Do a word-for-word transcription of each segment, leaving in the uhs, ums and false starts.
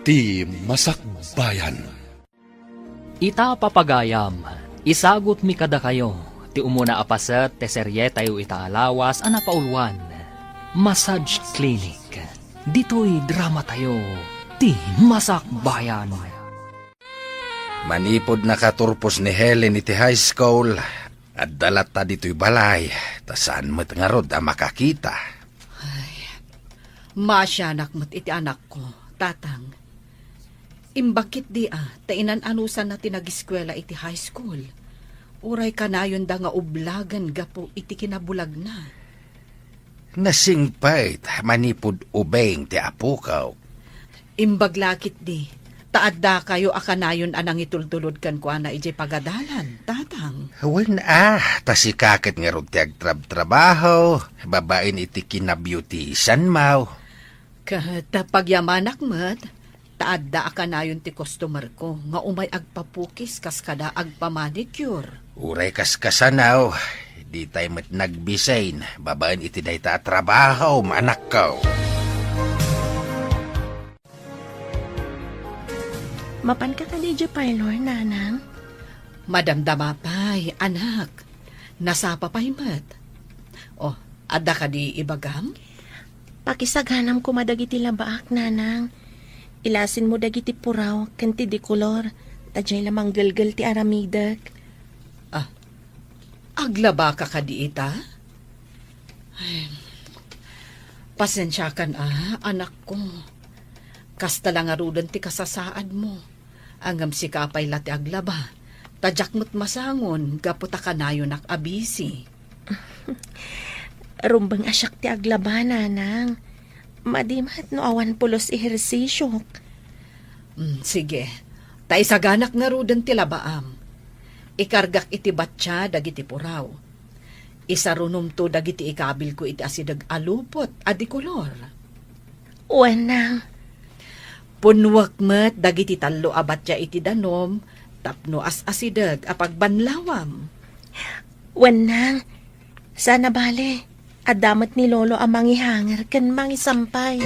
Ti Masakbayan. Ita, papagayam, isagutmi kadakayo ti umuna a paset ti serietayo ita a lawas a napauluan, Massage Clinic. Ditoy dramatayo, Ti Masakbayan. Manipud nakaturpos ni Helen iti high school, adda latta ditoy balay, ta saan met ngarud a makakita. Ay, maasianak met iti anakko, Tatang. Imbag ketdi a, ta inan-anusanna ti nagiskuela iti high school. Uray kanayonda nga ublagen gapu iti kinabulagna. Nasingpet manipud ubing ti apok. Imbag la ketdi, ta addakayo a kanayon a nangitultulod kenkuana idiay pagadalan, Tatang. Wen a, ta sika ket ngarud ti agtrabtrabaho, babaen iti kinabeautisanmo. Ket pagyamanak met, ta adda a kanayon ti customerko nga umay agpapukis kas kada agpamanicure. Uray kaskasano, ditay met nagbisin babaen iti dayta a trabahom, anakko. Mapanka kadi idiay parlor, Nanang? Madamdama pay, anak. Nasapa pay met. Oh, adda kadi ibagam? Pakisaganam koma dagiti labaak, Nanang. Ilasinmo dagiti puraw ken ti dekolor, ta diay la manggelgel ti aramidek. Ah, aglabaka kadi ita? Ay, pasensiakan a, anakko. Kasta la ngaruden ti kasasaadmo. Ngem sika pay la ti aglaba, ta diak met masangon gapu ta kanayonak a busy. Rumbeng a siak ti aglaba, Nanang. Madi met no awan pulos ehersisiok. Mm, sige. Ta isaganak ngaruden ti labaam. Ikargak iti batsia dagiti puraw. Isarunomto dagiti ikabilko iti asideg a lupot a dekolor. Wen, Nang. Punnuek met dagiti tallo a batsia iti danum tapno as-asideg a pagbanlawam. Wen, Nang. Saan a bale, adda met ni Lolo a mangihanger ken mangisampay.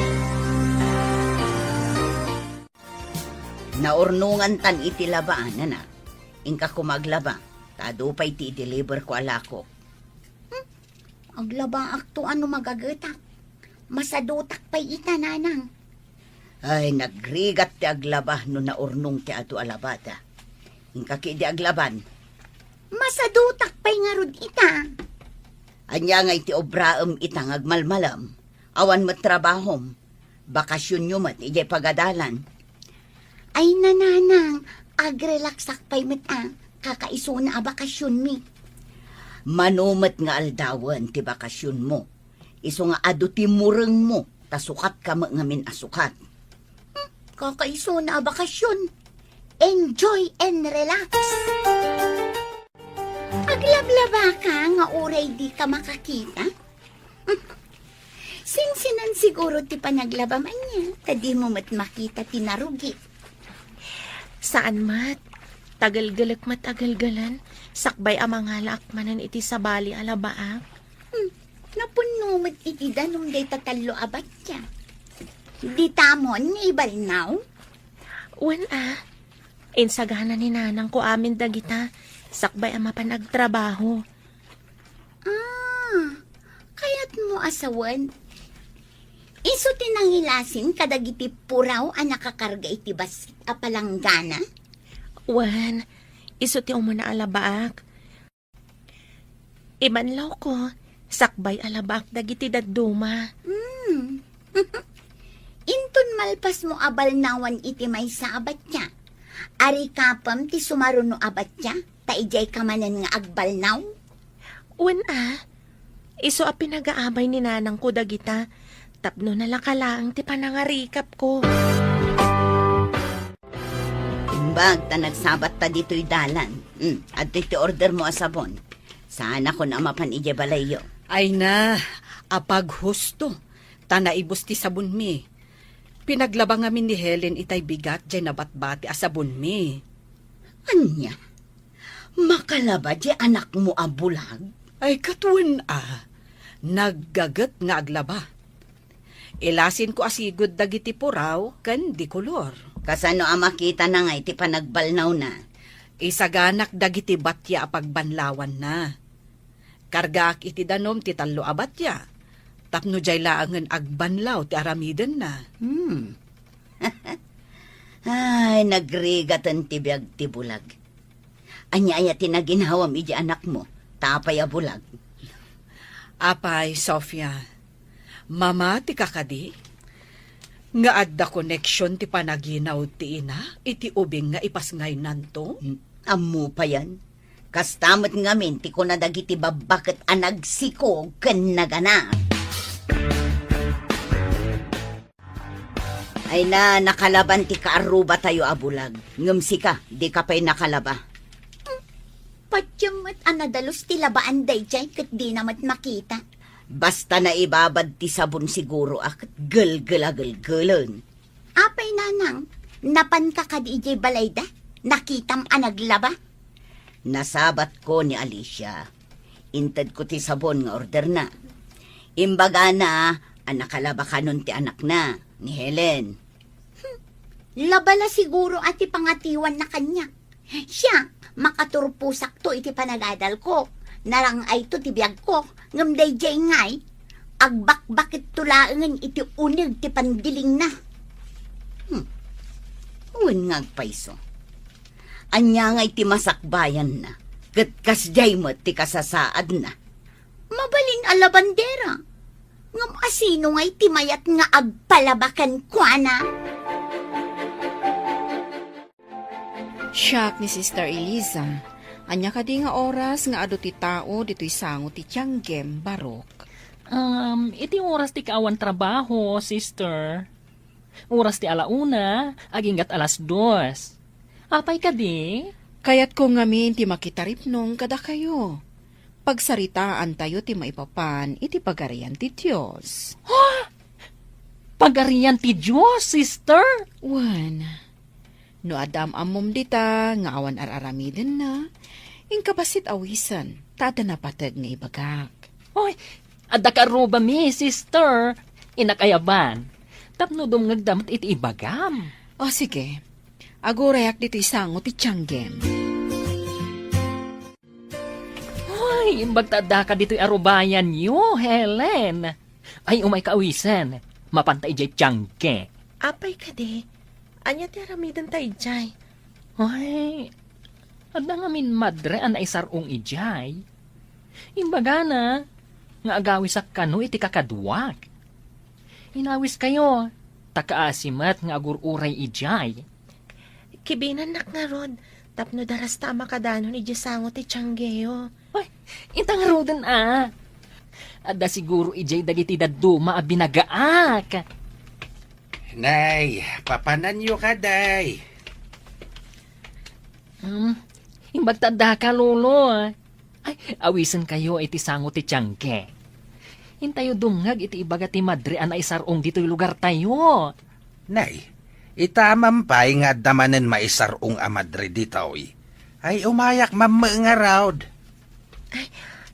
Naurnongantan iti laba, nana. Inka koma aglaba, ta adu pay ti i-deliver ko a lako. Hmm? Aglabaakto a no magagetak. Masadutak pay ita, Nanang. Ay, nagrigat ti aglaba no naurnong ti adu a labada. Inka ketdi aglaban. Masadutak pay ngarud ita. Ania ngay ti obraem ita nga agmalmalem? Awan met trabahom. Bakasionyo met idiay pagadalan. Ay, nanang, agrelaksak pay met a, kakaisuna a bakasionmi. Mano met nga aldawen ti bakasionmo, isu nga adu ti murengmo, ta sukatka met ngamin a sukat. Hmm, kakaisuna a bakasion. Enjoy and relax. Aglablabaka nga uray dika makakita? Sinsinan siguro ti panaglabam ania, ta dimo met makita ti narugi. Saan met. Tagelgelek met a gelgelen, sakbay a mangalaak manen iti sabali a labaak. Hmm, napunno met iti danum dayta tallo a batya. Ditamon nga ibalnaw? Wen a. Insagana ni nanangko amin dagita, sakbay a mapan agtrabaho. Ah, kayatmo a sawen? Isu ti nangilasin kadagiti puraw a nakakarga iti bassit a palanggana? Wen, isu ti umuna a labaak. Ibanlawko, sakbay a labaak dagiti dadduma. Hmm. Inton malpasmo a balnawan iti maysa a batya, arikapem ti sumaruno a batya, ta idiayka manen nga agbalnaw? Wen a, isu a pinagaabay ni nanangko dagita, tapno nalaka laeng ti panangarikapko. Imbag ta nagsabatta ditoy dalan. Hmm, adtoy ti ordermo a sabon. Saanakon a mapan idiay balayyo. Ay na, apaghusto, ta naibus ti sabonmi. Pinaglaba ngamin ni Helen itay bigat diay nabatbati a sabonmi. Ania? Makalaba diay anakmo a bulag? Ay, ket wen a, naggaget nga aglaba. Ilasinko a sigud dagiti puraw ken dekolor. Kasano a makitana ngay ti panagbalnawna? Isaganak dagiti batia a pagbanlawanna. Kargaak iti danum ti tallo a batia, tapno diay laengen agbanlaw ti aramidenna. Hmm. Ay, nagrigaten ti biag ti bulag. Ania aya ti naginawam iti anakmo? Ta apay a bulag? Apay, Sofia, mamatika kadi nga adda koneksion ti panaginaw ti ina iti ubing nga ipasngaynanto? Hmm, ammo payen. Kasta met ngamin ti kuna dagiti babbaket a nagsikog ken nagana. Ay na, nakalaban ti kaarrubatayo a bulag. Ngem sika, dika pay nakalaba. Patiem met a nadalus ti labaan daydiay ket dina met makita. Basta naibabad ti sabon siguro a ket gelgel a gelgelen. Apay, nanang, napanka kadi idiay balayda? Nakitam a naglaba? Nasabatko ni Alicia. Intedko ti sabon nga orderna. Imbagana a nakalaba kanon ti anakna, ni Helen. Hmm, laba la siguro a ti pangatiwanna kaniak. Siak, makaturposakto iti panagadalko. Narang-ayto ti biagko, ngem daydiay ngay, agbakbaketto laengen iti uneg ti pandilingna. Hmm. Wen nga agpayso. Ania ngay ti masakbayanna? Ket kasdiay met ti kasasaadna. Mabalin a labandera. Ngem asino ngay ti mayat nga agpalaba kenkuana? Siak ni Sister Eliza. Ania kadi nga oras nga adu ti tao ditoy sango ti tianggem, Barok? Um, iti oras ti kaawan trabaho, sister. Oras ti ala una, aginggat alas dos. Apay kadi? Kayatko ngamin ti makitaripnong kadakayo. Pagsaritaantayo ti maipapan iti Pagarian ti Dios. Ha? Pagarian ti Dios, sister? Wen, no adda am-ammom dita nga awan ar-aramidenna, inka bassit awisen, ta adda napateg nga ibagak. Oy, adda karrubami, sister. Inak ayaban. Tapno dumngegda met iti ibagam. O, sige. Agurayak ditoy sango ti tianggem. Ay, imbag ta addaka ditoy arubayanyo, Helen. Ay, umayka awisen. Mapanta idiay tiangge. Apay kadi, ania ti aramidenta idiay? Ay, adda ngamin madre a naisar-ong idiay. Imbagana nga agawisak kano iti kakaduak. Inawiskayo, ta kaasi met nga agur-uray idiay. Kibinennak ngarud, tapno darasta a makadanon idiay sango ti tianggeyo. Ay, inta ngaruden a. Adda siguro idiay dagiti dadduma a binagaak. Nay, papananyo kadi. Hmm, imbag ta addaka, Lolo. Ay, awisenkayo iti sango ti tiangge. Intayo dumngeg iti ibaga ti madre a naisar-ong ditoy lugartayo. Nay, ita man pay nga adda manen maisar-ong a madre ditoy. Ay, umayak mammet ngarud. Ay,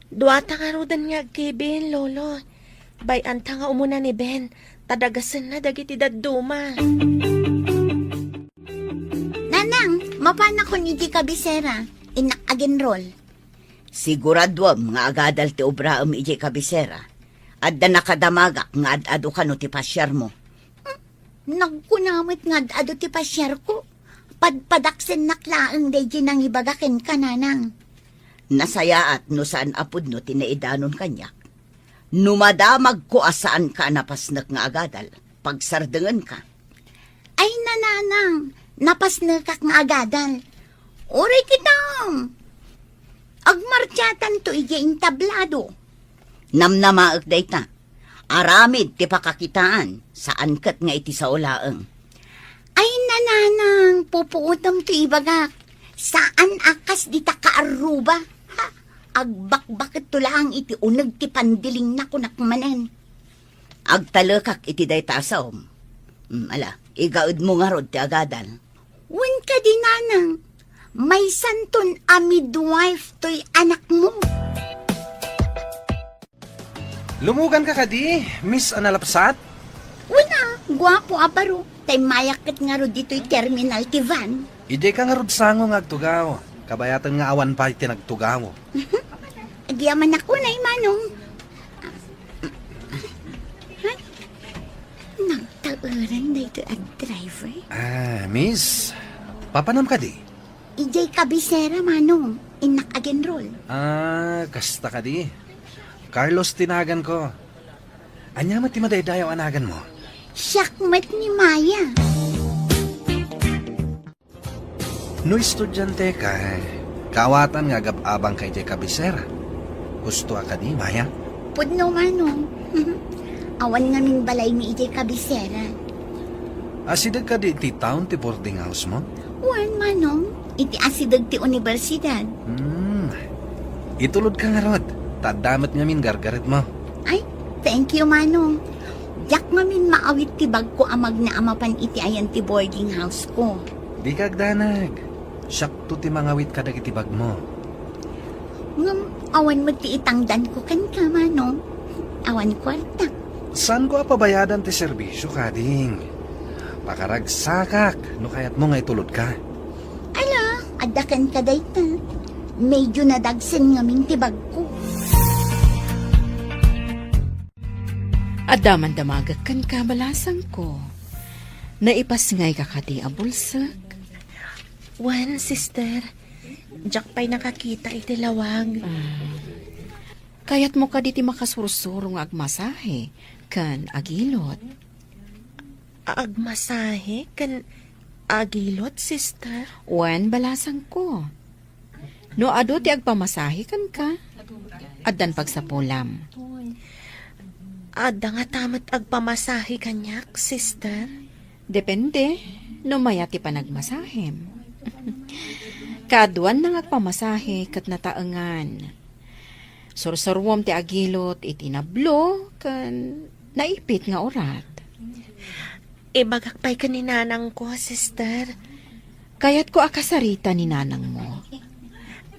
duata ngaruden nga agkibin, Lolo. Bay-anta nga umuna ni Ben, ta dagasenna dagiti dadduma. Nanang, mapanakon iti kabisera, innak agenrol. Siguraduem nga agadal ti obraem idiay kabisera. Adda nakadamagak nga ad-adu kano ti pasiarmo. Hmm, nagkuna met nga ad-adu ti pasiarko. Padpadaksennak laeng daydiay nangibaga kenka, Nanang. Nasayaat no saan a pudno ti naidanon kaniak. No madamagko a saanka a napasnek nga agadal, pagsardengenka. Ay, Nanang, napasnekak nga agadal. Uray kitam! Agmartiatanto idiay entablado. Namnamaek dayta. Aramid ti pakakitaan, saan ket nga iti sao laeng. Ay, Nanang, pupuotem ti ibagak. Saan a kas dita kaarruba. Ha? Agbakbaketto laeng iti uneg ti pandilingna, kunak manen. Agtalekak iti dayta a saom. Mm, ala, igaedmo ngarud ti agadal. Wen kadi, Nanang, maysanton a midwife toy anakmo. Lumuganka kadi, Miss Analapsat? Guapo a baro, ta immayak ket ngarud ditoy terminal ti van. Idiay ka ngarud sango nga agtugaw, kabayaten nga awan pay ti nagtugaw. Agyamanak unay, Manong. Ay, nagtaeran daytoy a driver. Ah, miss, papanam kadi? Idiay kabisera, Manong. Innak agenrol. Ah, kasta kadi. Carlos ti naganko. Ania met ti madaydayaw a naganmo? Siak met ni Maya. No estudiante ka, kaawatan nga agab-abang ka idiay kabisera. Husto a kadi, Maya? Pudno, Manong. Awan ngamin balaymi idiay kabisera. Asideg kadi iti town ti boarding house mo? Wen, Manong. Iti asideg ti universidad. Hmm. Itulod ka ngarud, ta adda met ngamin gargaretmo. Ay, thank you, Manong. Diak ngamin maawit ti bagko a magna a mapan iti ayan ti boarding house ko. Dika agdanag. Siakto ti mangawit kadagiti bagmo. Ngem awan met ti itangdanko kenka, Manong. Awan kuarta. Saanko a pabayadan ti serbisio, kading. Pakaragsakak no kayatmo nga itulod ka. Ala, adda kenka dayta. Medyo nadagsen ngamin ti bagko. Adda man damagek kenka, balasangko. Naipasngayka kadi a bulsek? Wen, sister. Diak pay nakakita iti lawag. Ah. Kayatmo kadi ti makasursuro nga agmasahe ken agilot? Agmasahe ken agilot, sister? Wen, balasangko. No adu ti agpamasahe kenka, addan pagsapulam. Adda ngata met agpamasahe kaniak, sister? Depende no mayat ti panagmasahem. Kaaduan nga agpamasahe ket nataengan. Sursuruem ti agilot iti nablo ken naipit nga urat. Ibagak pay ken ni nanangko, sister. Kayatko a kasarita ni nanangmo.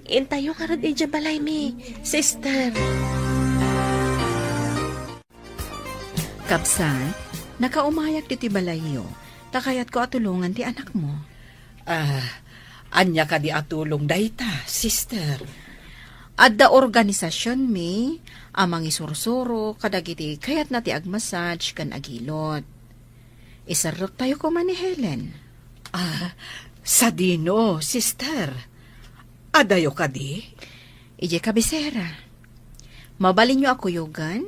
Intayo ngarud idiay balaymi, sister. Kabsat, nakaumayak ditoy balayyo, ta kayatko a tulongan ti anakmo. Ah, ania kadi a tulong dayta, sister? Adda organisasionmi a mangisursuro kadagiti kayatna ti agmassage ken agilot. Iserrektayo koma ni Helen. Ah, sadino, sister? Adayo kadi? Idiay kabisera. Mabalinyo a kuyogan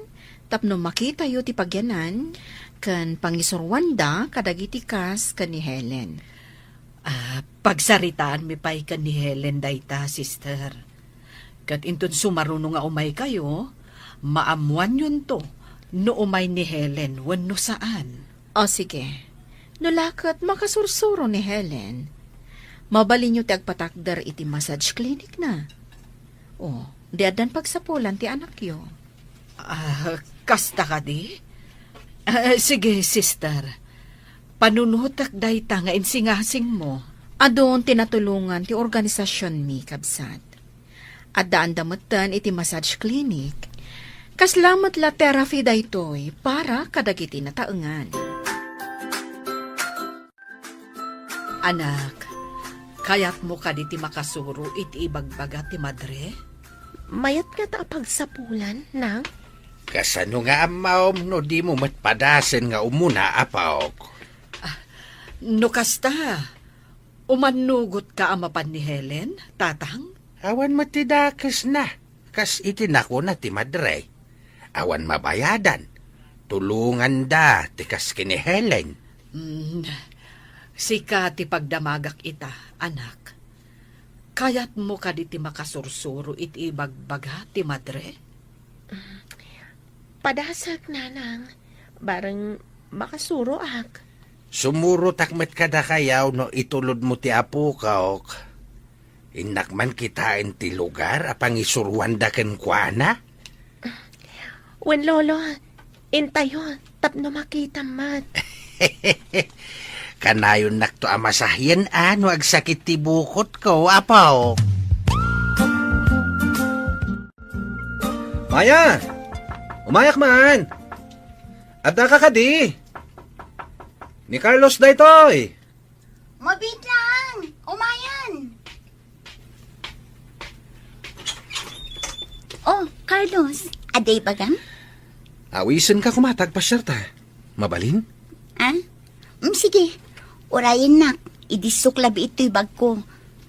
tapno makitayo ti pagyanan ken pangisuruanda kadagiti kas ken ni Helen. Ah, pagsaritaanmi pay ken ni Helen dayta, sister. Ket inton sumaruno nga umaykayo, maammoanyonto no umay ni Helen wenno saan. O, sige. No la ket makasursuro ni Helen, mabalinyo ti agpatakder iti massage clinic na. O, di addan pagsapulan ti anakyo. Ah, kasta kadi? Ah, sige, sister. Panunotek dayta nga insingasingmo. Adun ti natulongan ti organisasionmi, kabsat. Addaanda metten iti massage clinic. Kasla met la therapy daytoy para kadagiti nataengan. Anak, kayatmo kadi ti makasuro iti ibagbaga ti madre? Mayat ngata a pagsapulan, nang? Kasano nga ammom no dimo met padasen nga umuna, apok? Ah, no kasta, umannugotka a mapan ni Helen, tatang? Awan met ti dakesna, kas iti nakuna ti madre. Awan mabayadan. Tulonganda ti kas ken ni Helen. Mm, sika ti pagdamagak ita, anak. Kayatmo kadi ti makasursuro iti ibagbaga ti madre? Padasek, nanang. Bareng makasuroak. Sumurotak met kadakayaw no itulodmo ti apok, ok. Innak man kitaen ti lugar a pangisuruanda kenkuana. Wen, Lolo, intayo tapno makitam met. Kanayonnakto a masahien a no agsakit ti bukotko, apo. Maya! Umayak man! Addaka kadi? Ni Carlos daytoy! Mabiit lang! Umayan! Oh, Carlos, adda ibagam? Awisenka koma ta agpasiarta. Mabalin? Ah? Mm, sige. Urayennak, idissok labi itoy bagko.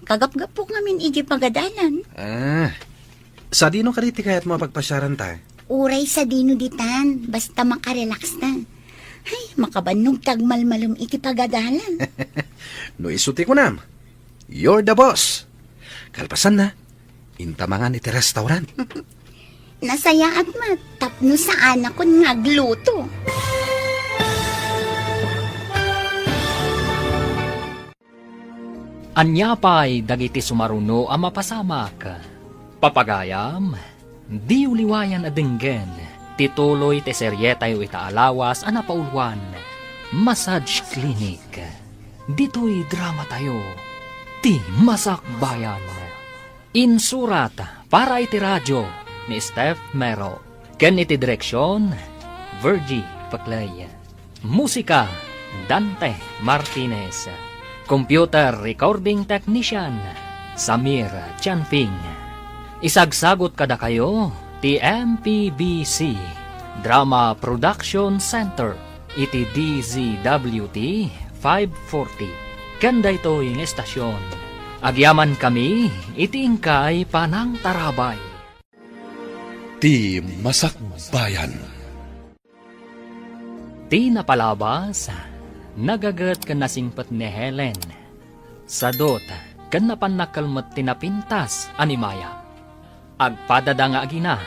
Kagapgapok ngamin iti pagadalan. Ah, sadino kadi ti kayatmo a pagpasiaranta? Uray sadino ditan, basta makarelaxta. Ay, makabannog ta agmalmalem iti pagadalan. No isu ti kunam, you're the boss. Kalpasanna, inta mangan iti restaurant. Nasayaat met tapno saanakon nga agluto. Ania pay dagiti sumaruno a mapasamak? Papagayam, diyo liwayan a denggen ti tuloy ti serietayo ita a lawas a napauluan, Massage Clinic. Ditoy dramatayo, ti Masakbayan. Insurat para iti radio ni Steph Mero, ken iti direksion, Virgie Paclay. Musika, Dante Martinez. Computer recording technician, Samir Chanfing. Isagsagot kadakayo ti M P B C Drama Production Center iti D Z W T five forty. Ken daytoy nga estasyon, agyamankami iti inkay panangtarabay. Ti Masakbayan. Ti napalabas, nagaget ken nasingpet ni Helen. Sadut, ken napan nakelmet ti napintas a ni Maya. Agpadada nga agina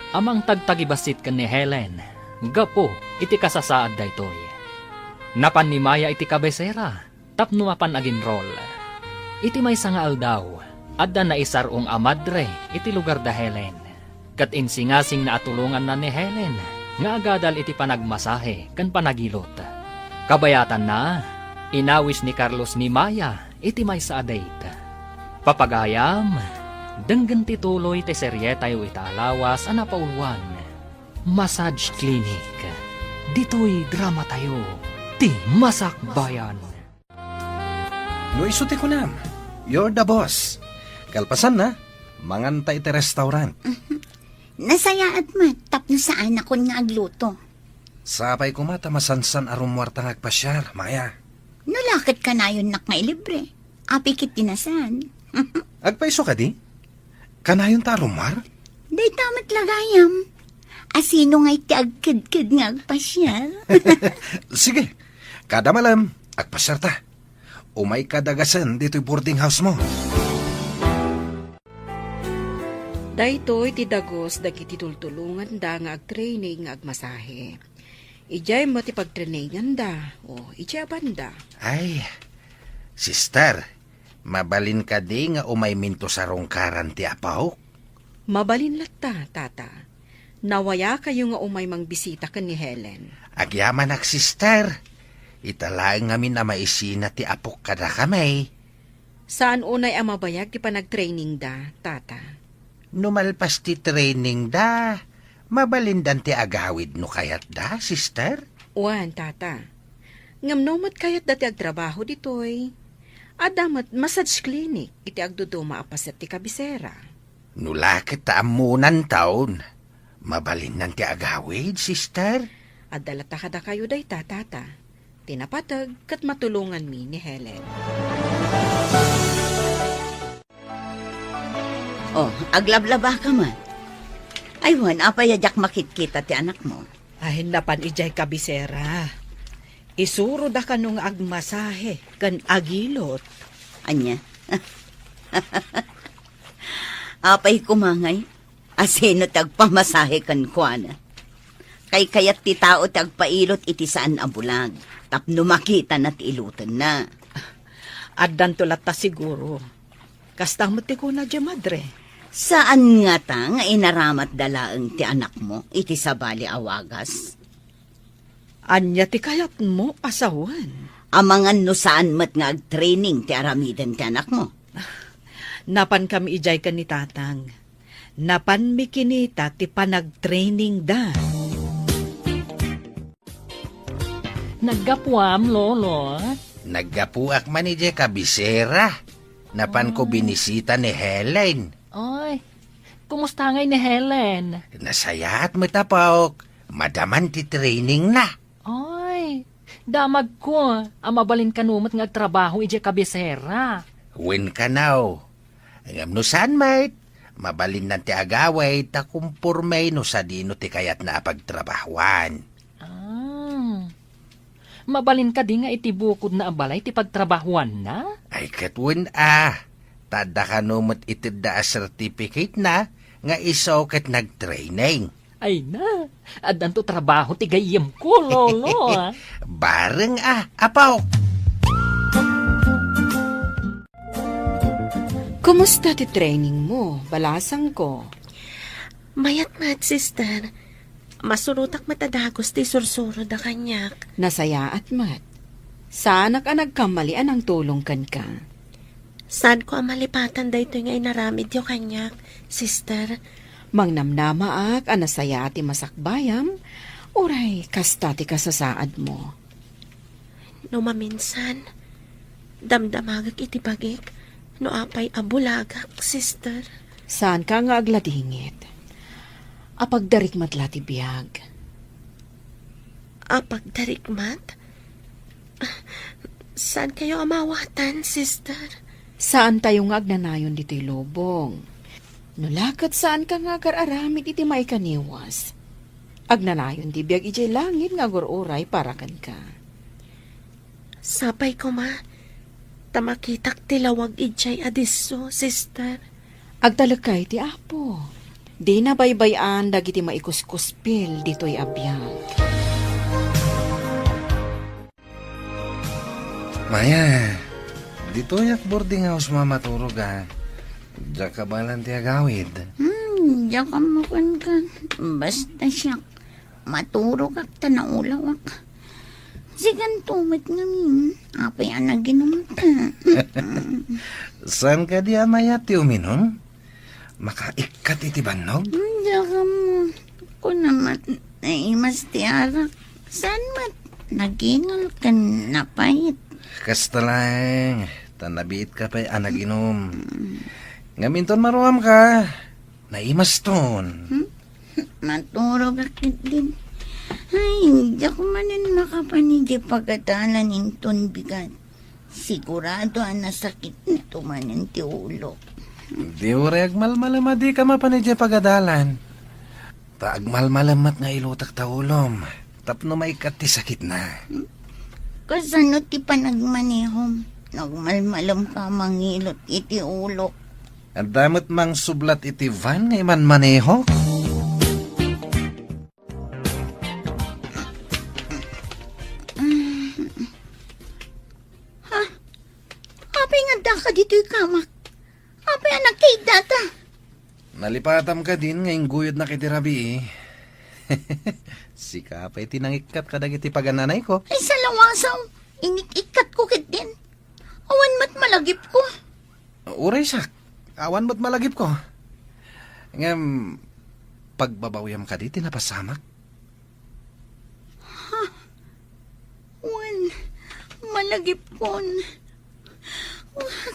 a mangtagtagibassit ken ni Helen gapu iti kasasaad daytoy. Napan ni Maya iti kabesera tapno mapan aginrol. Iti maysa nga aldaw, adda naisar-ong a madre iti lugar da Helen, ket insingasingna a tulonganna ni Helen nga agadal iti panagmasahe ken panagilot. Kabayatanna, inawis ni Carlos ni Maya iti maysa a date. Papagayam, denggen ti tuloy ti serietayo ita a lawas a napauluan, Massage Clinic. Ditoy dramatayo, ti Masakbayan. No isu ti kunam, you're the boss. Kalpasanna, manganta iti restaurant. Nasayaat met tapno saanakon nga agluto. Sapay koma ta masansan a rummuarta nga agpasiar, Maya. No la ket kanayonnak nga ilibre, apay ket ti nasan. Agpayso kadi? Kanayonta a rummuar? Dayta met la gayam. Asino ngay ti agkedked nga agpasiar? Sige, kada malem, agpasiarta. Umayka dagasen ditoy boarding house mo. Daytoy ti dagus dagiti tultulonganda nga agtraining nga agmasahe. Idiay met ti pagtraininganda, o idiay a banda. Ay, sister, mabalin kadi nga umayminto sarungkaran ti apok? Mabalin latta, tata. Nawayakayo nga umay mangbisita ken ni Helen. Agyamanak, sister. Ita laeng ngamin a maisina ti apok kadakami. Saan unay a mabayag ti panagtrainingda, tata? No malpas ti trainingda, mabalindan ti agawid no kayatda, sister? Wen, tata. Ngem no met kayatda ti agtrabaho ditoy, adda met massage clinic iti agduduma a paset ti kabisera. No la ket ta ammonanton, mabalinnan ti agawid, sister? Adda latta kadakayo dayta, tata. Ti napateg ket matulonganmi ni Helen. Oh, aglablabaka man. Ay, wen, apay a diak makitkita ti anakmo? Ay, napan idiay kabisera. Isurod a kano nga agmasahe ken agilot. Ania? Apay koma ngay? Asino ti agpamasahe kenkuana? Kaykayat ti tao ti agpailot iti saan a bulag tapno makitana ti ilotenna. Addanto latta siguro. Kasta met ti kuna diay madre. Saan ngata nga inaramatda laeng ti anakmo iti sabali a wagas? Ania ti kayatmo a sawen? Amangan no saan met nga agtraining ti aramiden ti anakmo? Napankami idiay ken ni tatang. Napanmi kinita ti panagtrainingda. Naggapuam, Lolo? Naggapuak man idiay kabisera. Napanko Ay. binisita ni Helen. Ay, kumusta ngay ni Helen? Nasayaat met, apok. Madaman ti training na. Ay, damagko a mabalin kano met nga agtrabaho idiay kabisera. Wen kanaw. Ngem no saan met, mabalinnan ti agawid ta kumporme no sadino ti kayatna a pagtrabahoan. Ah. Mabalin kadi nga iti bukodna a balay ti pagtrabahoanna? Ay, ket wen a. Ta adda kano met itedda a certificate na nga isu ket nagtraining. Ay na, addanto trabaho ti gayyemko, Lolo, ah. Bareng a, apo. Kumusta ti training mo, balasangko? Mayat met, sister. Masurotak met a dagus ti isursuro da kaniak. Nasayaat met. Saanak a nagkammali a nangtulong kenka. Saanko a malipatan daytoy nga inaramidyo kaniak, sister. Mangnamnamaak a nasayaat ti masakbayam, uray kasta ti kasasaadmo. No maminsan, damdamagek iti bagik no apay a bulagak, sister. Saanka nga agladingit. Apagdarikmat la ti biag. Apagdarikmat? Saankayo a maawatan, sister? Saantayo nga agnanayon ditoy lubong. No la ket saanka nga agar-aramid iti maikaniwas, agnanayon ti biag idiay langit nga agur-uray para kenka. Sapay koma, ta makitak ti lawag idiay a disso, sister. Agtalekka iti Apo. Dina baybay-an dagiti maikuskuspil ditoy a biag. Maya, ditoyak boarding house-mo a maturog a. Diak kabaelan ti agawid. Hmm, diak ammo kenka. Basta siak, maturogak ta naulawak. Sikanto met ngamin, apay a naginumta. Saan kadi a mayat ti uminum? Makaikkat iti bannog? Hmm, diak ammo. Kuna met, naimas ti arak. Saan met? Nagingal ken napait. Kasta laeng, ta nabiitka pay a naginum. Ngem inton maruamka, naimaston. Hmm? Maturogak ketdin. Ay, diak manen makapan idiay pagadalan inton bigat. Sigurado a nasakitto manen ti ulok. Di uray agmalmalem a dika mapan idiay pagadalan. Ta agmalmalem met nga ilutek ta ulom tapno maikkat ti sakitna. Kasano ti panagmanehom? Nagmalmalemka a mangilot iti ulok. Adda met mangsublat iti van nga imanmaneho. Ha? Apay nga addaka ditoy kamak? Apay a nagkaiddata? Nalipatam kadin nga ingguyodnak iti rabii. Sika pay ti nangikkat kadagiti pagananayko. Ay, salawasaw! Inik-ikkatko ketdin. Awan met malagipko. Uray siak, awan met malagipko. Ngem, pagbabawiam kadi ti napasamak? Ha? Wen, malagipkon.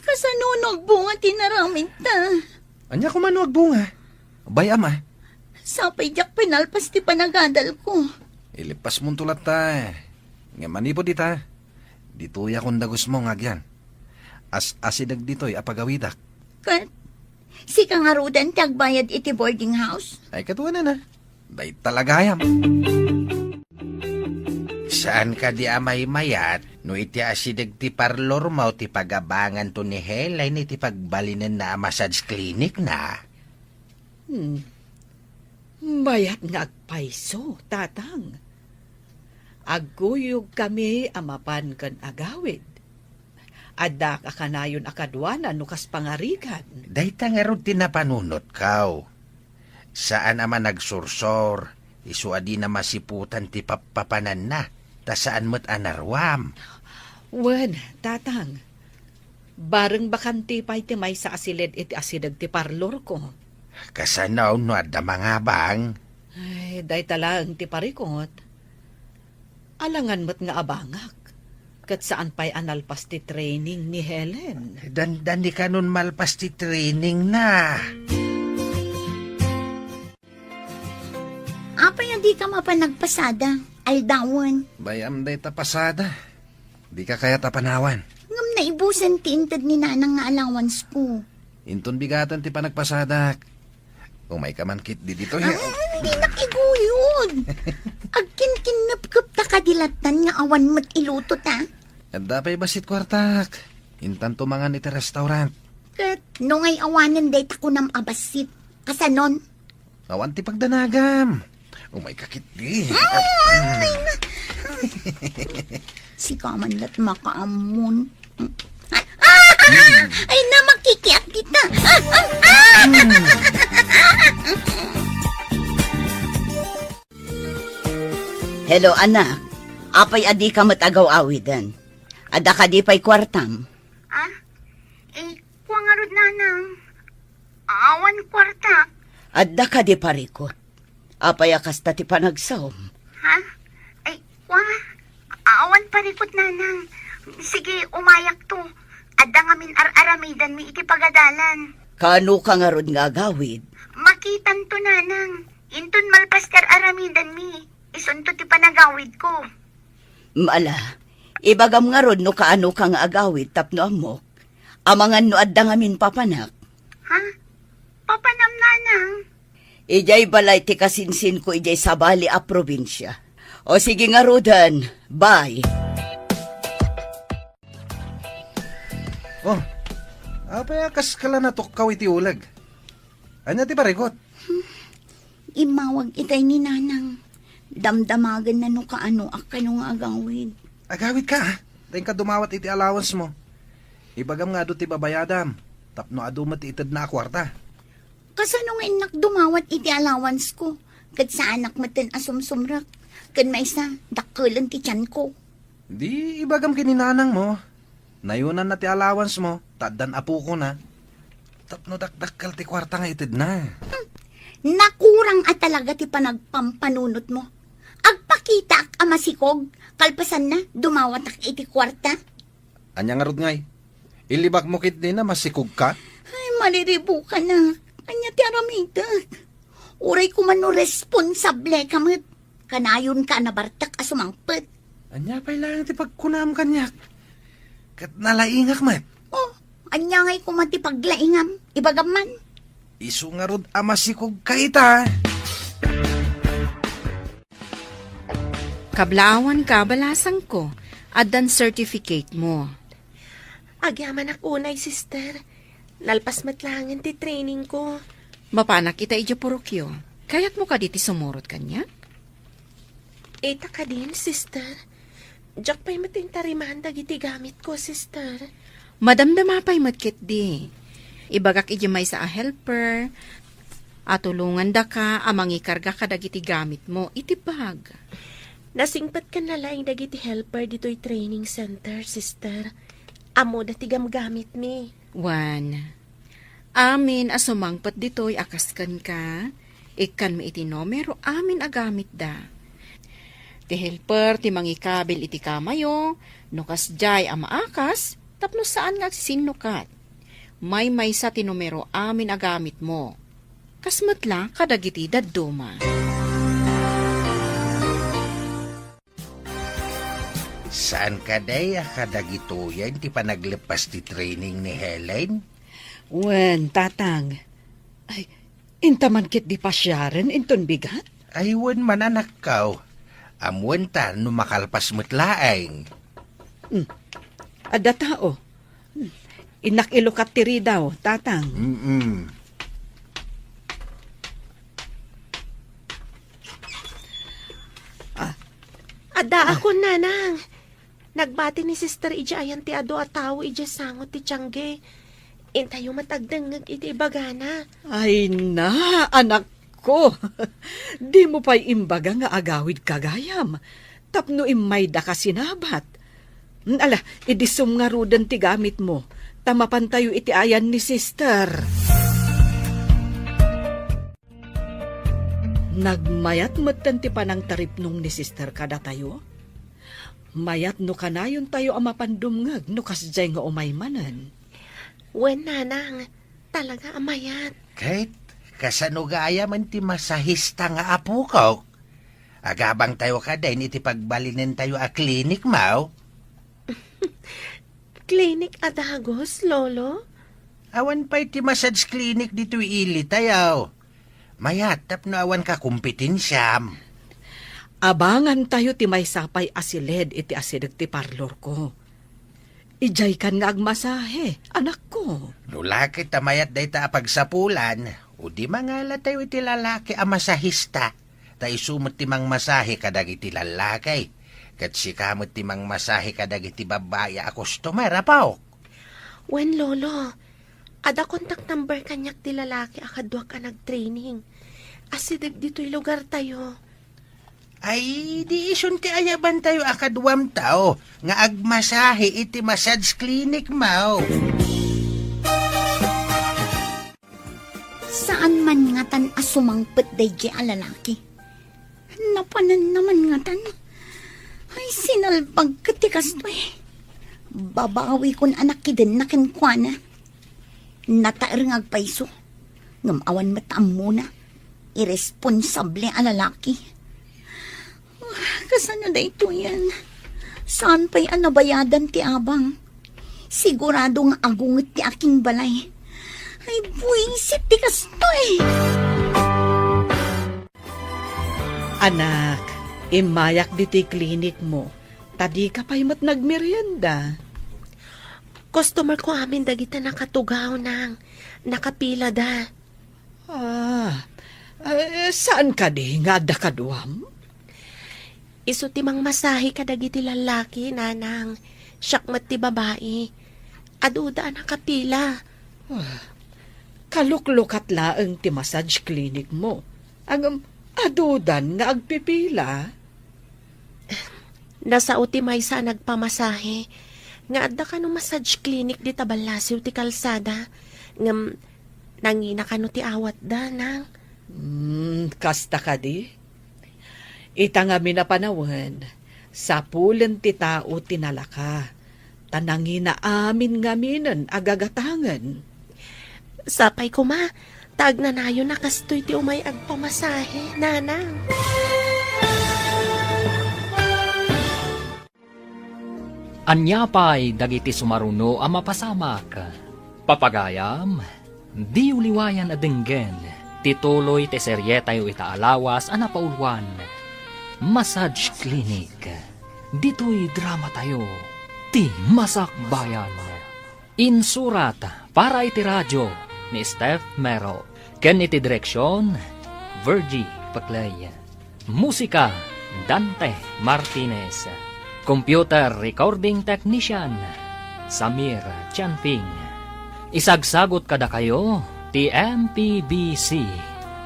Kasano no agbunga ti naramidta? Ania koma no agbunga? Bay-am a. Sapay diak pinalpas ti panagadalko. Ilipasmonto latta. Ngem manipud ita, ditoyak dagusmo nga agyan. As-asideg ditoy a pagawidak. Ket sika ngaruden ti agbayad iti boarding house? Ay, ket wen a. Dayta la gayam. Saan kadi a maymayat no iti asideg ti parlormo ti pagabanganto ni Helen iti pagbalinenna a massage clinic na? Hmm. Mayat nga agpayso, Tatang. Agguyogkami a mapan ken agawid. Addak a kanayon a kaduana no kas pangarigan. Dayta ngarud ti napanunotko. Saan a managsursor, isu a dina masiputan ti pappapananna, ta saan met a naruam. Wen, Tatang. Bareng bakante pay ti maysa a siled iti asideg ti parlorko. Kasano no adda mangabang? Ay, dayta laeng ti parikot. Alangan met nga abangak. Ket saan pay a nalpas ti training ni Helen. Dandani kanon malpas ti training na. Apay a dika mapan nagpasada? Aldawen. Bay-am dayta pasada. Dika kayat a panawan. Ngem naibusan ti inted ni Nanang nga allowance ko. Inton bigaten ti panagpasadak. Umayka man ketdi ditoy. Ah, dinak iguyod. Agkinkinnepkep ta kadi lattan nga awan met iluto ta. Adda pay bassit kuartak. Intanto mangan iti restaurant. Ket no ngay awanen dayta kunam a bassit, kasanon? Awan ti pagdanagam. Umayka ketdi. Ah, ay na. Sika man lat makaammon. Ah, ay na, makikiat kita. Ah, ah, ah. Hello, anak. Apay a dika met agaw-awiden? Adda kadi pay kuartam? Ah? Eh, kua ngarud, Nanang. Awan kuarta. Adda kadi parikut? Apay a kasta ti panagsaom? Ha? Ay, kua, awan parikut, Nanang. Sige, umayakto. Adda ngamin ar-aramidanmi iti pagadalan. Kaano ka ngarud nga agawid? Makitanto, Nanang. Inton malpas ti ar-aramidanmi, isunto ti panagawidko. Ala, ibagam ngarud no kaano ka nga agawid tapno ammok. Amangan no adda ngamin papanak. Ha? Papanam, Nanang? Idiay balay ti kasinsinko idiay sabali a probinsia. O sige ngaruden, bye. Oh, apay a kas ka la natukkaw iti uleg? Ania ti parikut? Immawag itay ni Nanang. Damdamagenna no kaano a kano nga agawid. Agawid ka, ah. Dayta ka dumawat iti allowance mo. Ibagam nga adu ti babayadam, tapno adu met ti itedna a kuarta. Kasano nga innak dumawat iti allowance ko? Ket saanak metten a sumsumrek. Ken maysa, dakkelen ti tianko. Di ibagam ken ni Nanang mo. Nayonanna ti allowance mo, ta addan apokona. Tapno dakdakkel ti kuarta nga itedna. Hmm. Nakurang a talaga ti panagpampanunot mo. Agpakitaak a masikog, kalpasanna, dumawatak iti kuarta. Ania ngarud ngay? Ilibak mo ketdi a masikog ka? Ay, mariribukanak. Ania ti aramidek? Uray koma no responsable ka met. Kanayonka a nabartek a sumangpet. Ania pay laeng ti pagkunam kaniak? Ket nalaingak met. Oh, ania ngay koma ti paglaingam? Ibagam man. Isu ngarud a masikog ka ita. Kablaawan ka, balasangko. Addan certificate mo. Agyamanak unay, sister. Nalpas met laengen ti training ko. Mapanak ita idiay purokyo. Kayatmo kadi ti sumurot kaniak? Ita kadin, sister. Diak pay met intariman dagiti gamitko, sister. Madamdama pay met ketdi. Ibagak idiay maysa a helper a tulongandaka a mangikarga kadagiti gamitmo iti bag. Nasingpetkan laeng dagiti helper ditoy training center, sister. Ammoda ti gamgamitmi. Wen, amin a sumangpet ditoy a kas kenka, ikkanmi iti numero amin a gamitda. Ti helper ti mangikabil iti kamayo, no kasdiay a maakas, tapno saan nga agsisinnukat. Maymaysa ti numero amin a gamitmo. Kas met la kadagiti dadduma. Saan kadi a kadagitoyen ti panagleppas ti training ni Helen? Wen, Tatang. Ay, inta man ketdi pasiaren inton bigat? Ay, wen man, anakko. Ammoenta no makalpas met laeng. Hmm. Adda tao. Innak ilukat ti ridaw, Tatang. Mm-mm. Ah. Addaakon, Nanang. Nagbati ni Sister idiay ayan ti adu a tao idiay sango ti tiangge. Intayo met agdengngeg iti ibagana. Ay na, anakko. Dimo pay imbaga nga agawidka gayam. Tapno immaydaka sinabat. Ala, idisom ngaruden ti gamitmo, ta mapantayo iti ayan ni Sister. Nagmayat metten ti panangtaripnong ni Sister kadatayo. Mayat no kanayontayo a mapan dumngeg no kasdiay nga umay manen. Wen, nanang, talaga a mayat. Ket, kasano gayam ti masahista nga apokok? Agabangtayo kadin iti pagbalinentayo a klinik, maw? Klinik a dagus, Lolo? Awan pay ti massage clinic ditoy ilitayo. Mayat tapno awan kakompetensiam. Abangantayo ti maysa pay a siled iti asideg ti parlorko. Idiaykan nga agmasahe, anakko. No la ket ta mayat dayta a pagsapulan, o di mangalatayo iti lalaki a masahista, ta isu met ti mangmasahe kadagiti lallaki, ket sika met ti mangmasahe kadagiti babbai a customer, apok. Wen, Lolo, adda contact number kaniak ti lalaki a kaduak a nagtraining. Asideg ditoy lugartayo. Ay, di isun ti ayabantayo a kaduamtayo nga agmasahe iti massage clinic, maw? Saan man ngatan a sumangpet daydiay a lalaki. Napananna man ngatan. Ay, sinalbag ket ti kastoy. Babawikon a nakidenna kenkuana. Nataer nga agpayso. Ngem awan met ammona. Irresponsable a lalaki. Ah, kasano daytoyen? Saan pay a nabayadan ti abang? Sigurado nga agunget ti akingbalay. Ay, buisit ti kastoy! Anak, immayak ditoy klinik mo, ta dika pay met nagmerienda. Customer ko amin dagita nakatugaw, nang. Nakapila da. Ah, eh, saan kadi nga adda kaduam? Isu ti mangmasahe kadagiti lallaki, nanang. Siak met ti babai. Aduda a nakapila. Ah, kaluklukat laeng ti massage clinic mo. Ngem adudan nga agpipila. Nasao ti maysa a nagpamasahe nga adda kano massage clinic dita ballasiw ti kalsada. Ngem nangina kano ti awatda, nang. Hmm, kasta kadi? Ita ngamin a panawen, sapulen ti tao ti nalaka, ta nangina amin ngaminen a gagatangen. Sapay koma, ta agnanayon a kastoy ti umay agpamasahe, nanang. Ania pay dagiti sumaruno a mapasamak? Papagayam, diyo liwayan a denggen ti tuloy ti serietayo ita a lawas a napauluan, Massage Clinic, ditoy dramatayo, ti Masakbayan. Insurat para iti radio ni Steph Mero, ken iti direksion, Virgie Peclay. Musika, Dante Martinez. Computer recording technician, Samir Chanping. Isagsagot kadakayo ti M P B C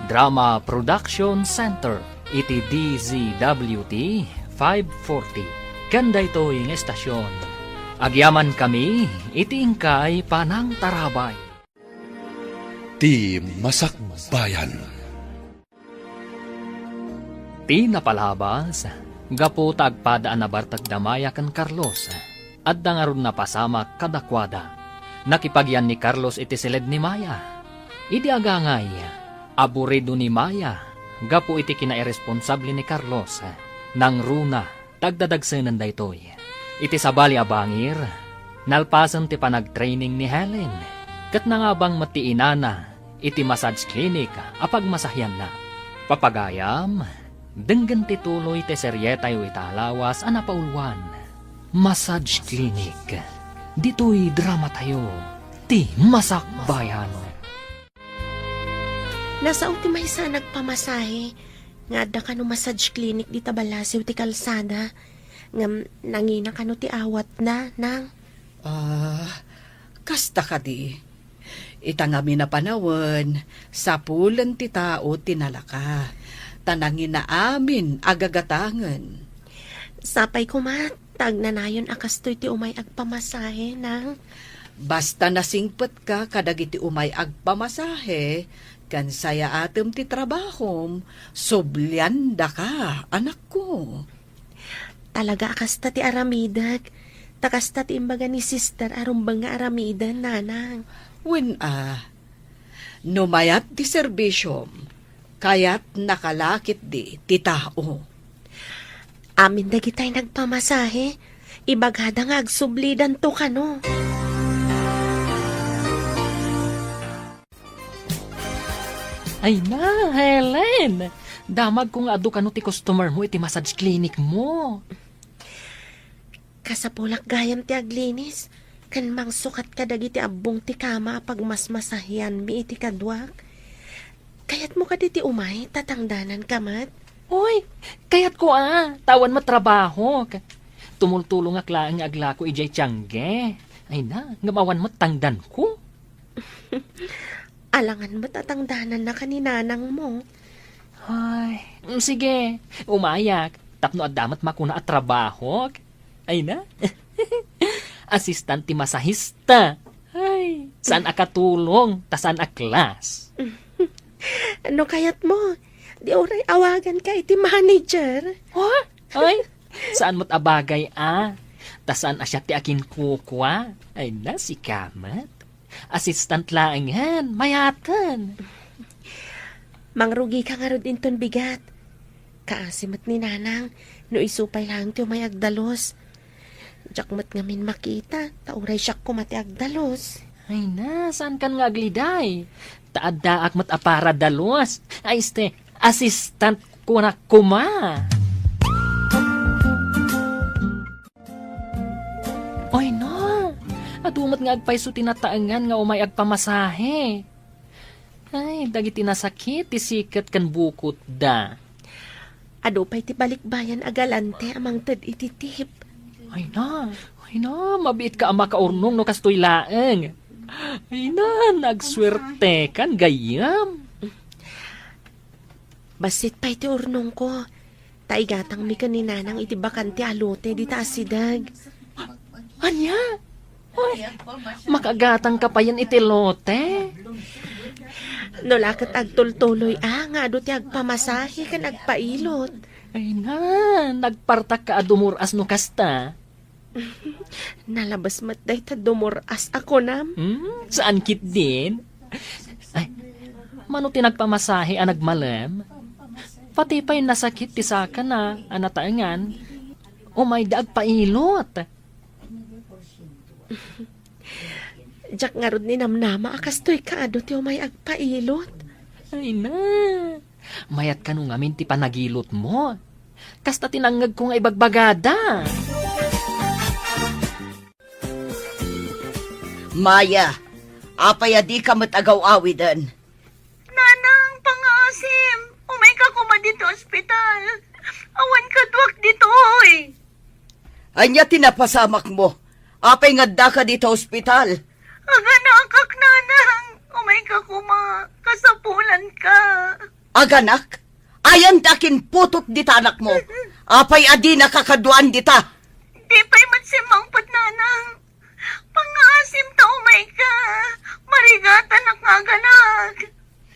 Drama Production Center iti D Z W T five forty. Ken daytoy nga estasyon, agyamankami iti inkay panangtarabay. Ti Masakbayan. Ti napalabas, gapu ta agpada a nabartek da Maya ken Carlos, adda ngarud napasamak kadakuada. Nakipagyan ni Carlos iti siled ni Maya. Idi agangay, aburido ni Maya gapu iti kinairresponsable ni Carlos. Nangruna ta agdadagsenen daytoy. Iti sabali a bangir, nalpasen ti panagtraining ni Helen, ket nangabang met ti inana iti massage clinic a pagmasahianna. Papagayam, denggen ti tuloy ti serietayo ita a lawas a napauluan, Massage Clinic. Ditoy dramatayo, ti Masakbayan. Nasao ti maysa a nagpamasahe nga adda kano massage clinic dita ballasiw ti kalsada, ngem nangina kano ti awatna, nang. Ah, kasta kadi. Ita ngamin a panawen, sapulen ti tao ti nalaka, ta nangina amin a gagatangen. Sapay koma, ta agnanayon a kastoy ti umay agpamasahe, nang. Basta nasingpetka kadagiti umay agpamasahe, ken sayaatem ti trabahom, subliandaka, anakko. Talaga a kasta ti aramidek. Ta kasta ti imbaga ni sister a rumbeng nga aramiden, nanang. Wen a, no mayat ti serbisyom, kayatnaka la ketdi ti tao. Amin dagitay nagpamasahe, ibagada nga agsublidanto kano. Ay na, Helen! Damagko nga adu kano ti customer mo iti massage clinic mo. Kasapulak gayam ti aglinis, ken mangsukat kadagiti abbong ti kama a pagmasmasahianmi iti kaduak. Kayatmo kadi ti umay, ta tangdananka met? Oy, kayatko a, ta awan met trabahok. Tumultulongak laeng nga aglako idiay tiangge. Ay na, ngem awan met tangdanko. Alangan met a tangdanannaka ni nanangmo. Ay, mm, sige, umayak. Tapno adda met makuna a trabahok. Ay na. Assistant ti masahista. Ay, saan a katulong, ta saan a class. No kayatmo, di uray awaganka iti manager. Ha? Ay, saan met a bagay a. Ta saan a siak ti akinkukua. Ay na, sika met. Assistant laengen, mayaten. Mangrugika ngarud inton bigat. Kaasi met ni nanang, no isu pay laeng ti umay agdalus. Diak met ngamin makita, ta uray siak koma ti agdalus. Ay na, saankan nga agliday? Ta addaak met a para dalus. Ay, este, assistant kunak koma. Ay na, adu met nga agpayso ti nataengan nga umay agpamasahe. Ay, dagiti nasakit ti siket ken bukotda. Adu pay ti balikbayan a galante a mangted iti tip. Ay na, ay na, mabiitka a makaurnong no kastoy laeng. Ay na, nagsuertekan gayyem. Bassit pay ti urnongko. Ta igatangmi ken ni nanang iti bakante a lote dita asideg. Ania? Ay, makagatangka payen iti lote? No la ket agtultuloy a nga adu ti agpamasahe ken agpailot. Ay na, nagpartakka a dumur-as no kasta. Nalabes met dayta dumur-as a kunam. Hmm, saan ketdin? Ay, mano ti nagpamasahe a nagmalem? Pati pay nasakit ti sakana a nataengan, umayda agpailot. Diak ngarud ninamnama a kastoy kaadu ti umay agpailot. Ay na, mayat kano ngamin ti panagilotmo. Kasta ti nangngegko nga ibagbagada. Maya, apay a dika met agaw-awiden? Nanang, pangaasim, umayka koma ditoy ospital. Awan kaduak ditoy. Ania ti napasamakmo? Apay nga addaka dita ospital? Aganakak, nanang. Umayka koma. Kasapulanka. Aganak? Ayan ti akinputot dita anakmo. Apay a dinaka kaduaan dita? Di pay met simmangpet, nanang. Pangaasim ta umayka. Marigatanak nga aganak.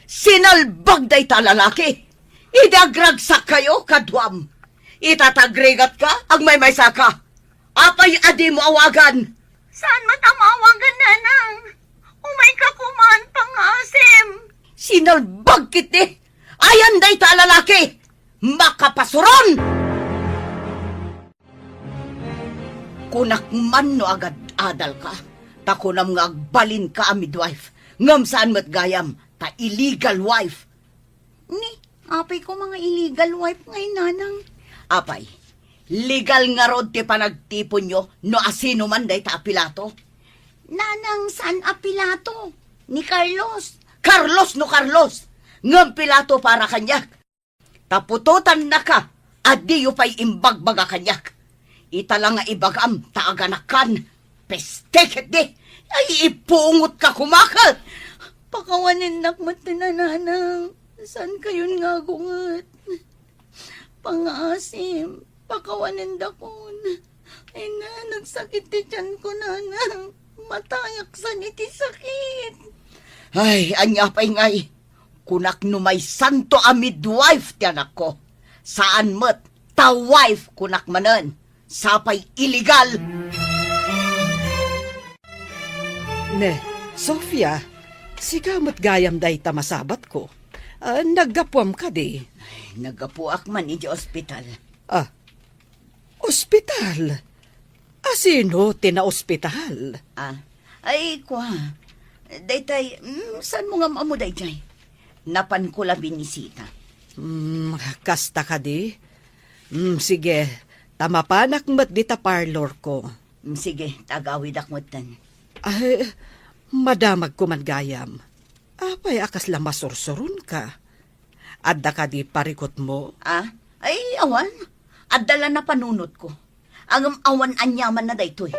Sinalbag dayta a lalaki. Idi agragsak kayo, kaduam. Ita ta agrigatka, agmaymaysaka. Apay a dimo awagan? Saan met a maawagan, nanang? Umayka koman, pangaasim. Sinalbag ketdi. Ayan dayta a lalaki. Makapasuron! Kunak man no agad-adalka, ta kunam nga agbalinka a midwife, ngem saan met gayam, ta illegal wife. Ni, apay koma nga illegal wife ngay, nanang? Apay, legal ngarud ti panagtiponyo no asino man dayta a Pilato? Nanang, saan a Pilato? Ni Carlos. Carlos no Carlos, ngem Pilato para kaniak. Ta putotannaka a diyo pay imbagbaga kaniak. Ita la nga ibagam ta aganakkan. Peste ketdi! Ay, ipungotka koma ket! Pakawanennak met ti nanang. Saan kayon nga agunget? Pangaasim, pakawanendakon. Ay na, nagsakit ti tiyanko, nanang. Matayak san iti sakit. Ay, ania pay ngay? Kunak no maysanto a midwife ti anakko. Saan met, ta wife kunak manen. Sapay illegal! Ne, Sofia, sika met gayam dayta masabatko. Ah, naggapuam kadi? Naggapuak man iti ospital. Ah, ospital? Asino ti naospital? Ah, ay, kua. Daytay, mm, saan mo nga ammo daytay? Napanko la binisita. Mm, kasta kadi? Mm, sige, ta mapanak met dita parlor ko. Mm, sige, ta agawidak metten. Ay, madamagko man gayam. Apay a kasla masursuronka? Adda kadi parikutmo? Ah? Ay, awan. Adda la napanunotko. Ngem awan aniamanna daytoy.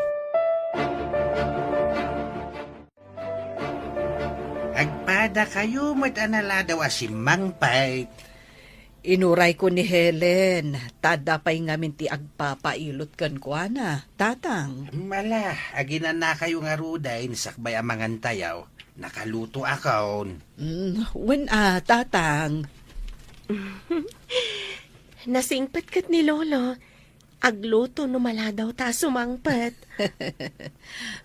Agpadakayo met a naladaw a simmangpet. Inurayko ni Helen, ta adda pay ngamin ti agpapailot kenkuana, Tatang. Ala, aginanakayo ngaruden sakbay a mangantayo. Nakalutoakon. Mm, wen a, Tatang. Nasingpet ket ni Lolo. Agluto no maladaw ta sumangpet.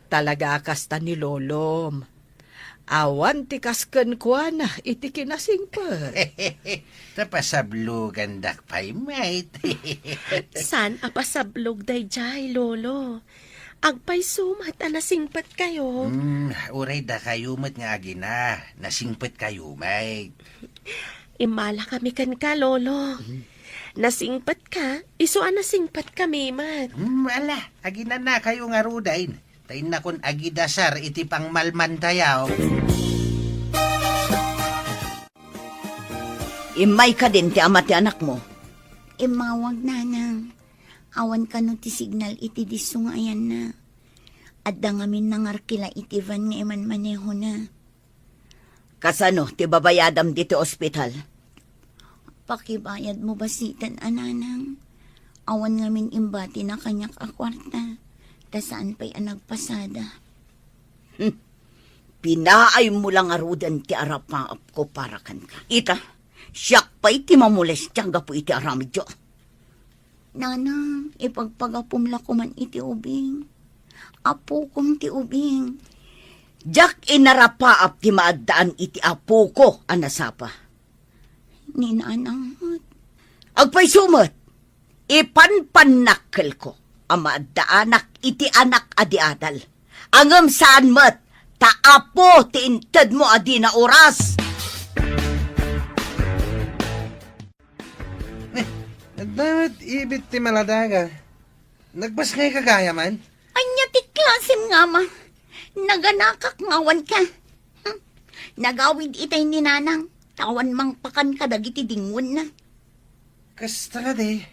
Talaga a kasta ni Lolom. Awan ti kas kenkuana iti kinasingpet. Ta pasablogandak pay met. Saan a pasablog daydiay, Lolo? Agpayso met a nasingpetkayo. Hmm, uray dakayo met nga agina, nasingpetkayo met. Immalakami kenka, Lolo. Hmm. Nasingpetka, isu a nasingpetkami met. Hmm, ala, aginanakayo ngaruden. Ta innakon agidasar iti pangmalmantayo. Immay kadin ti ama ti anakmo? Immawag, Nanang. Awan kano ti signal iti disso nga ayanna. Adda ngamin nangarkila iti van nga imanmanehona. Kasano ti babayadam diti ospital? Pakibayadmo basiten a, Nanang. Awan ngamin imbatina kaniak a kuarta, ta saan pay a nagpasada. Hmm. Pinaaymo la ngaruden ti arapaapko para kenka. Ita, siak pay ti mamolestia gapu iti aramidyo. Nanang, ipagpagapom la koman iti ubing. Apokom ti ubing. Diak inarapaap ti maaddaan iti apoko a nasapa. Ni Nanang met. Agpayso met, ipanpannakkelko a maaddaanak iti anak a di adal. Ngem saan met, ta apo ti intedmo a dina oras. Eh, adda met ibit ti maladaga. Nagbasngay ka gayam? Ania ti klasem nga ama? Naganakak nga awan ka. Hmm. Nagawid itay ni Nanang, ta awan mangpakan kadagiti dingwenna. Kasta kadi.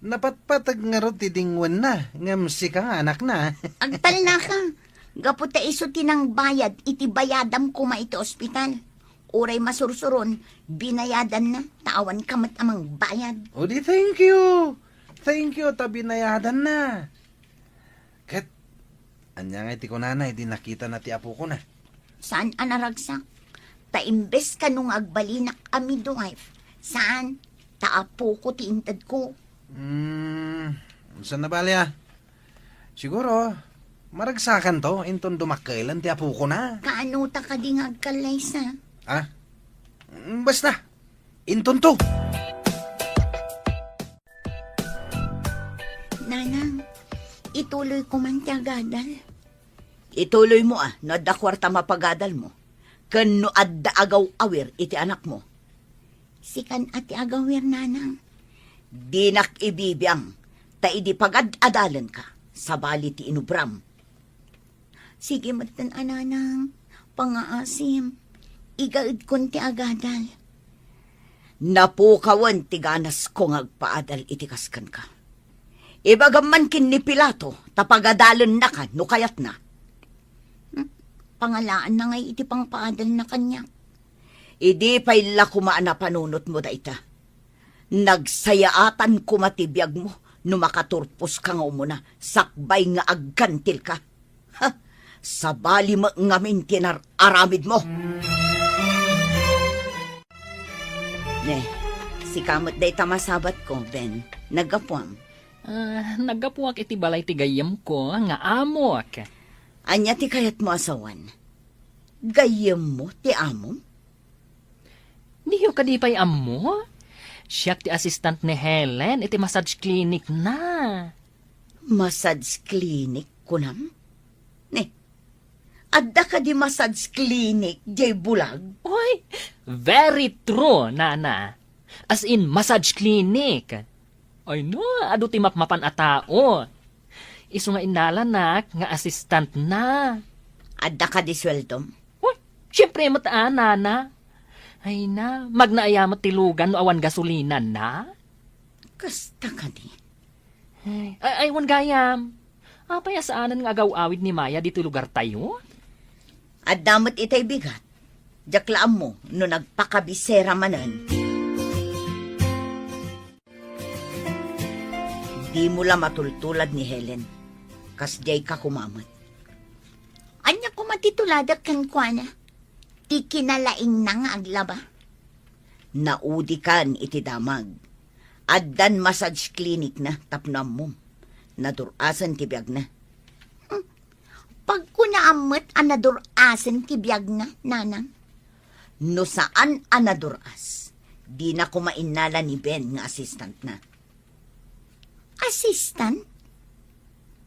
Napatpateg ngarud ti dingwenna, ngem sika nga anakna. Agtalnaka. Gapu ta isu ti nangbayad iti bayadam koma iti ospital. Uray masursuron, binayadanna, ta awan ka met a mangbayad. O di, thank you. Thank you, ta binayadanna. Ket, ania ngay ti kunana idi nakitana ti apokona? Saan a naragsak? Ta imbes kano nga agbalinak a midwife, saan? Ta apoko ti intedko. Hmm, saan a bali, a? Siguro, maragsakanto inton dumakkelen ti apokona. Kaano ta kadi nga agkallaysa? Ah? Mm, basta, intonto. Nanang, ituloy ko man ti agadal. Ituloymo a, no adda kuarta mapagadalmo, ken no adda agaw-awir iti anakmo. Sikan a ti agawir, Nanang. Dinak ibibiang, ta idi pagad-adalenka, sabali ti inubram. Sige metten a, Nanang, pangaasim. Igaedkon ti agadal. Napukawen ti ganasko nga agpaadal iti kas kenka. Ibagam man ken ni Pilato ta pagadalennaka no kayatna. Hmm, pangalaanna ngay iti pangpaadalna kaniak. Idi pay la koma a napanunotmo dayta. Nagsayaatan koma ti biagmo no makaturposka nga umuna sakbay nga agkantilka. Ha! Sabali met ngamin ti nar-aramidmo. Ne, sika met dayta masabatko, Ben. Naggapuam. Ah, naggapuak iti balay ti gayyemko nga amok. Ania ti kayatmo a sawen? Gayyemmo ti amom? Diyo kadi pay ammo? Siak ti assistant ni Helen iti massage clinic na. Massage clinic, kunam? Ni, adda kadi massage clinic diay bulag? Oy, very true, Nana. As in, massage clinic. Ay no, adu ti mapmapan a tao. Isu nga innalanak nga assistant na. Adda kadi sueldom? Uy, siyempre met a, Nana. Ay na, magna aya met ti lugan no awan gasolina na? Kasta kadi. Ay, ay, ay, wen gayam. Apay a saanen nga agaw-awid ni Maya ditoy lugartayo? Adda met itay bigat. Diak la ammo no nagpakabisera manen. Dimo la matultulad ni Helen. Kasdiay ka koma met. Ania koma ti tuladek kenkuana? Ti kinalaingna nga aglaba? Naudikan iti damag. Addan massage clinic na tapno ammom. Nadur-asen ti biagna. Hmm. Pagkunaam met a nadur-asen ti biagna, Nanang. No saan a nadur-as, dina koma innala ni Ben nga assistant na. Assistant?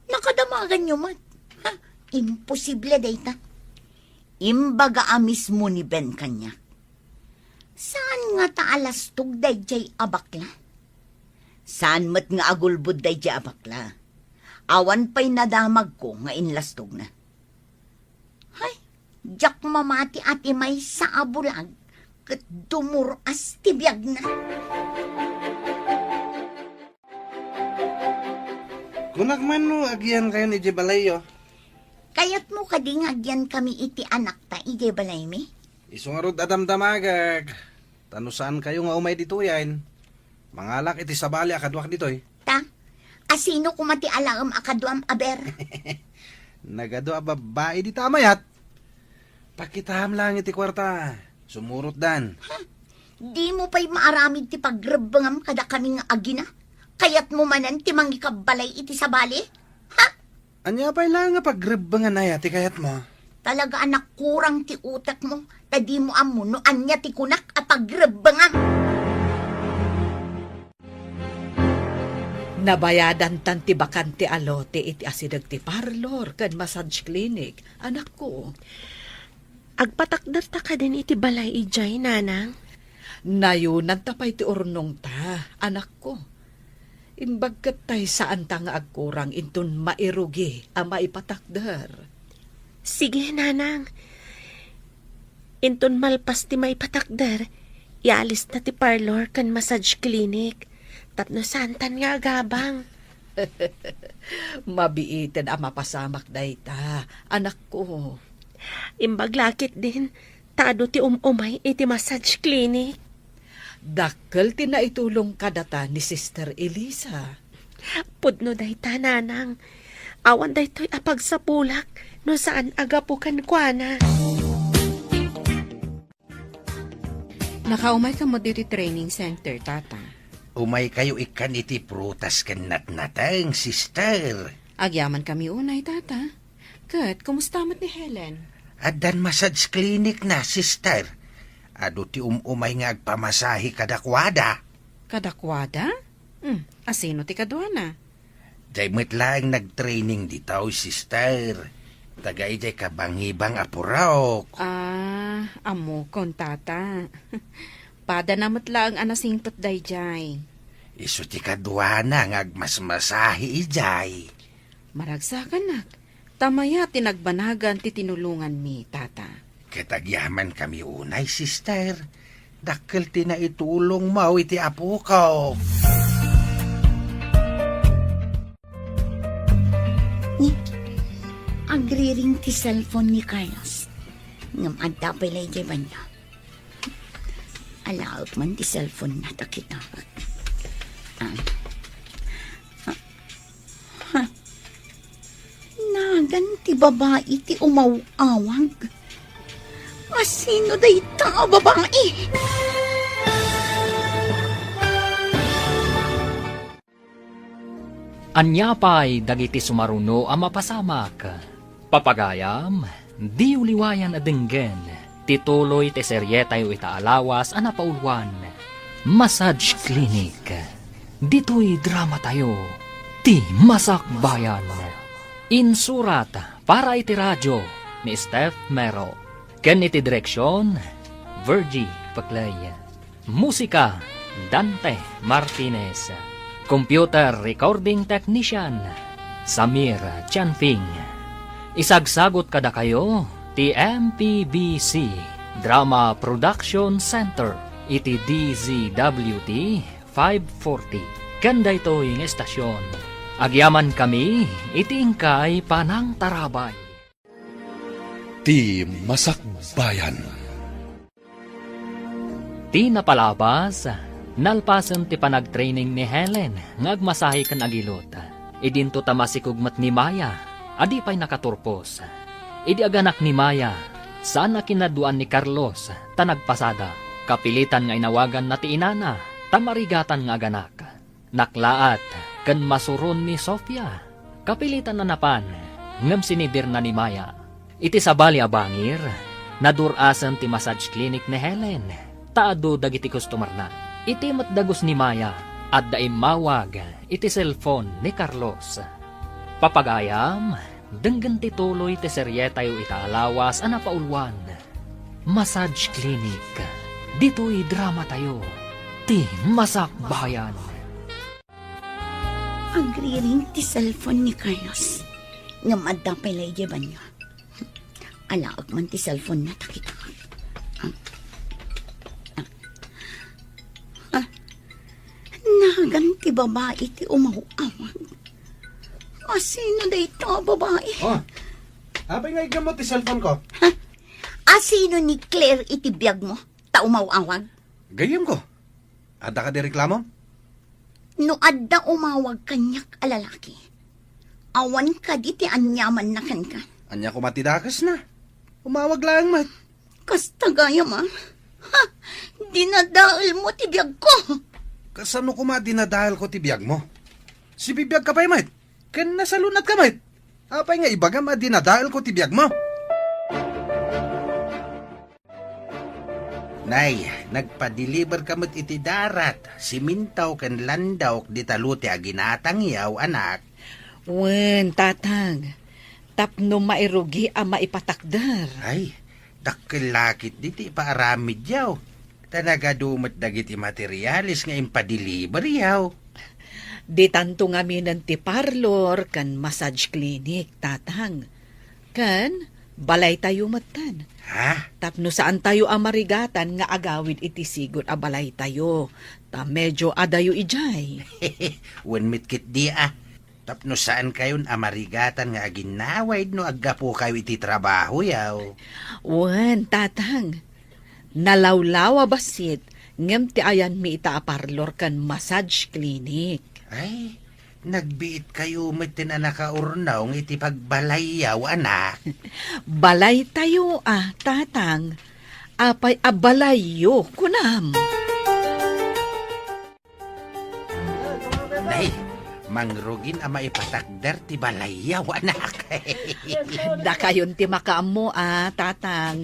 Nakadamaganyo met? Ha? Imposible dayta. Imbaga a mismo ni Ben kaniak. Saan ngata a lastog daydiay a bakla? Saan met nga agulbod daydiay a bakla? Awan pay nadamagko nga inlastogna. Hay, diak mamati a ti maysa a bulag ket dumur-as ti biagna. Kunak man no agyankayon idiay balayyo. Kayatmo kadi nga agyankami iti anakta idiay balaymi? Isu ngarud a damdamagek, ta no saankayo nga umay ditoyen, mangalak iti sabali a kaduak ditoy. Ta, asino koma ti alaem a kaduam, aber? Nagadu a babbai dita a mayat. Pakitaam lang iti kuarta. Sumurotdan. Ha? Dimo pay maaramid ti pagrebbengam kadakami nga agina? Kayatmo manen ti mangikabbalay iti sabali? Ha? Ania pay laeng a pagrebbengan aya ti kayatmo? Talaga a nakurang ti utekmo, ta dimo ammo no ania ti kunak a pagrebbengam. Nabayadantan ti bakante a lote iti asideg ti parlor ken massage clinic, anakko. Agpatakderta kadin iti balay idiay, Nanang? Nayonanta pay ti urnongta, anakko. Imbag ket tay saanta nga agkurang inton mairugi a maipatakder. Sige, Nanang. Inton malpas ti maipatakder, ialista ti parlor ken massage clinic tapno saantan nga agabang. Mabiiten a mapasamak dayta, anakko. Imbag la ketdin, ta adu ti um-umay iti massage clinic. Dakkel ti naitulong kadata ni Sister Elisa. Pudno dayta, Nanang. Awan daytoy a pagsapulak no saan a gapu kenkuana. Nakaumayka met iti training center, Tata. Umaykayo ikkan iti prutas ken natnateng, Sister. Agyamankami unay, Tata. Ket, kumusta met ni Helen? Addan massage clinic na, Sister. Adu ti um-umay nga agpamasahe kadakuada. Kadakuada? Hmm, asino ti kaduana? Jay met laeng nagtraining ditoy, Sister. Taga idiay kabangibang a purok. Ah, ammokon, Tata. Padana met laeng a nasingpet dayjay. Isu ti kaduana nga agmasmasahe idiay. Maragsakannak, ta mayat ti nagbanagan ti tinulonganmi, Tata. Ket agyamankami unay, Sister. Dakkel ti naitulongmo iti apoko. Ni, agriring ti cellphone ni Carlos. Ngem adda pay la idiay banio. Alaek man ti cellphone na, ta kita. Ah. Ha? Nagan ti babai ti umaw-awag. Asino dayta a babai? Ania pay dagiti sumaruno a mapasamak? Papagayam, diyo liwayan a denggen ti tuloy ti serietayo ita a lawas a napauluan, Massage Clinic. Ditoy dramatayo, ti Masakbayan. Insurat para iti radio ni Steph Mero, ken iti direksion, Virgie Paclay. Musika, Dante Martinez. Computer recording technician, Samir Chanfing. Isagsagot kadakayo ti M P B C Drama Production Center iti D Z W T five forty. Ken daytoy nga estasion, agyamankami iti inkay panangtarabay. Ti Masakbayan. Ti napalabas, nalpasen ti panagtraining ni Helen nga agmasahe ken agilot. Idinto ta masikog met ni Maya a di pay nakaturpos. Idi aganak ni Maya, saan a kinaduan ni Carlos ta nagpasada. Kapilitan nga inawaganna ti inana ta marigatan nga aganak. Naklaat ken masuron ni Sofia. Kapilitan a napan, ngem sinidirna ni Maya. Iti sabali a bangir, nadur-asen ti massage clinic ni Helen, ta adu dagiti customerna. Iti met dagus ni Maya, adda immawag iti cellphone ni Carlos. Papagayam, denggen ti tuloy ti serietayo ita a lawas a napauluan, Massage Clinic. Ditoy dramatayo, ti Masakbayan. Agriring ti cellphone ni Carlos. Ngem adda pay la idiay banio. Alaek man ti cellphone na, ta kitak. Ah. Ah. Nagan ti babai ti umaw-awag. Asino dayta a babai? Oh, apay nga iggammo ti cellphone ko? Ha? Asino ni Claire iti biagmo ta umaw-awag? Gayyemko. Adda kadi reklamom? No adda umawag kaniak a lalaki, awan kadi ti aniamanna kenka. Ania koma ti dakesna? Umawag laeng met. Kasta gayam a. Ha? Dinadaelmo ti biagko. Kasano koma dinadaelko ti biagmo? Sibibiagka pay met. Ken nasalunatka met. Apay nga ibagam a dinadaelko ti biagmo? Nay, nagpadeliberka met iti darat, siminto ken landok dita lote a ginatangyaw, anak. Wen, tatang. Tapno mairugi a maipatakder. Ay, dakkel la ketdi ti ipaaramidyaw. Ta nagadu met dagiti materiales nga impadeliberyaw. Ditanto ngaminen ti parlor ken massage clinic, tatang. Ken balaytayo metten. Ha? Tapno saantayo a marigatan nga agawid iti sigud a balaytayo, ta medio adayo idiay. Wen met ketdi a. Tapno saankayon a marigatan nga aginnawaid no aggapukayo iti trabahoyaw. Wen, tatang. Nalawlaw a bassit, ngem ti ayanmi ita a parlor ken massage clinic. Ay, nagbiitkayo metten a nakaurnong iti pagbalayyaw, anak. Balaytayo a, tatang. Apay a balayyo, kunam? Nay, mangrugin a maipatakder ti balayyaw, anak. Dakayon ti makaammo a, tatang.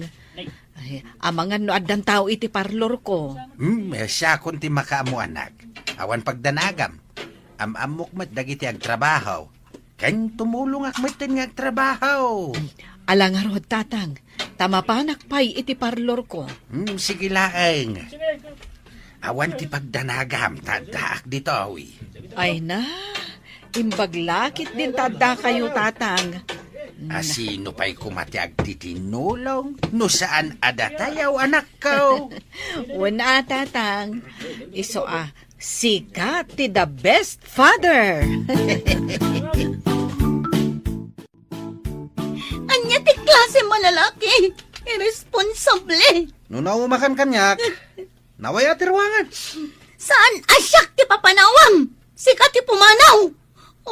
Ay, amangan no addan tao iti parlorko. Hmm, siakon ti makaammo, anak. Awan pagdanagam. Am-ammok met dagiti agtrabaho. Ken tumulongak metten nga agtrabaho. Ala ngarud, tatang, ta mapanak pay iti parlorko. Hmm, sige laeng. Awan ti pagdanagam, ta addaak ditoy. Ay na, imbag la ketdin ta addakayo, tatang. Asino pay koma ti agtitinulong no saan a datayaw, anakko? Wen a, tatang. Isu a, sika ti the best father. Ania ti klase a lalaki? Irresponsable. No naumakan kaniak, nawaya ti ruangan. Saan a siak ti papanawam? Sika ti pumanaw.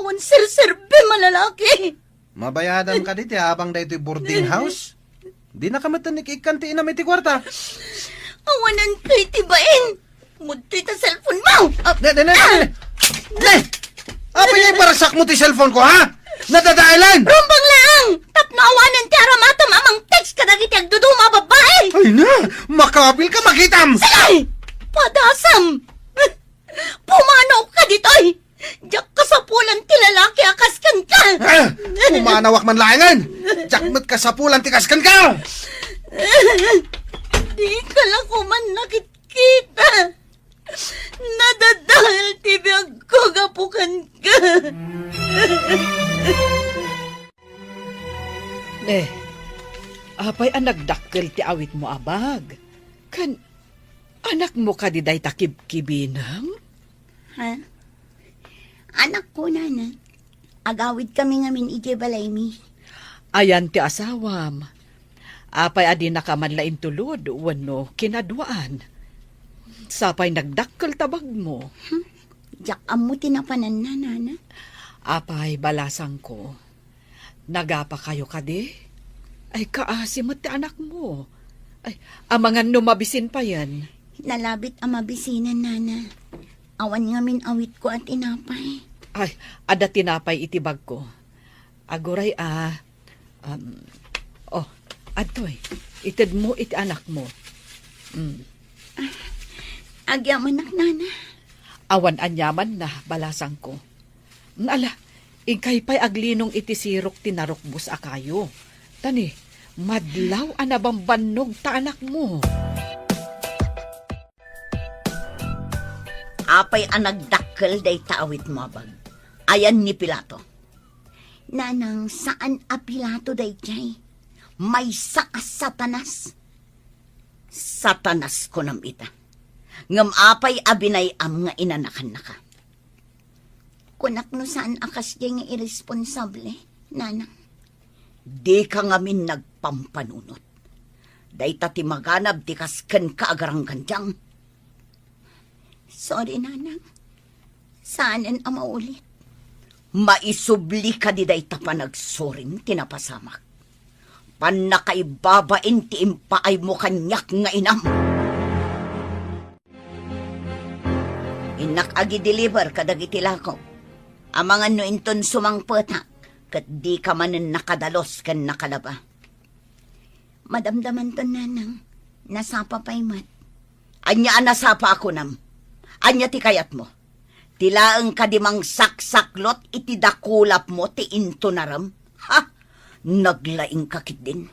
Awan serserbi a lalaki. Mabayadan kadi ti abang daytoy boarding house? Dinaka met ikkan ti inam iti kuarta. Awanan kay ti bain. Mudtoy ta cellphone mo. Ah, ne, ne, ne, ne, ne. Ne! Apay nga ibarasakmo ti cellphone ko, ha? Nadadaelen! Rumbeng laeng! Tapno awanen ti aramatem a mang-text kadagiti agduduma a babbai! Ay na! Makabil ka, makitam! Sige! Padasam! Pumanaw ka ditoy! Diak kasapulan ti lalaki a kas kenka! Ah! Pumanawak man laengen! Diak met kasapulan ti kas kenka! Di ka la koma nakitkita! Nadadael ti biagko gapu kenka. Ne, apay a nagdakkel ti awitmo a bag? Ken anakmo kadi dayta kibkibinem? Ha? Anakko, nana. Agawidkami ngamin idiay balaymi. Ayan ti asawam. Apay a dinaka man la intulod wenno kinaduaan? Sapay nagdakkel ta bagmo. Hmm, diak ammo ti napananna, nana. Apay, balasangko. Nagapakayo kadi? Ay, kaasi met ti anakmo. Ay, amangan no mabisin payen. Nalabit a mabisinen, nana. Awan ngamin awitko a tinapay. Ay, adda tinapay iti bagko. Aguray a, um, oh, adtoy, itedmo iti anakmo. Mm. Agyamanak, nana. Awan aniamanna, balasangko. Ala, inkay pay aglinong iti sirok ti narukbos a kayo. Tani, madlaw a nabambannog ta anakmo. Apay a nagdakkel dayta awitmo a bag? Ayan ni Pilato? Nanang, saan a Pilato daydiay. Maysa a Satanas. Satanas kunam ita. Ngem apay a binay-am nga inanakannaka? Kunak no saan a kasdiay nga irresponsable, nanang. Dika ngamin nagpampanunot. Dayta ti maganab ti kas kenka a garanggandiang. Sorry, nanang. Saanen a maulit. Maisubli kadi dayta panagsorim ti napasamak. Pannakaibabain ti impaaymo kaniak nga inam. Innak agi-deliver kadagiti lakok. Amangan no inton sumangpetak, ket dika manen nakadalus ken nakalaba. Madamdamanton, nanang. Nasapa pay met. Ania a nasapa a kunam? Ania ti kayatmo? Ti laeng kadi mangsaksaklot iti dakulapmo ti intunarem? Ha? Naglaingka ketdin.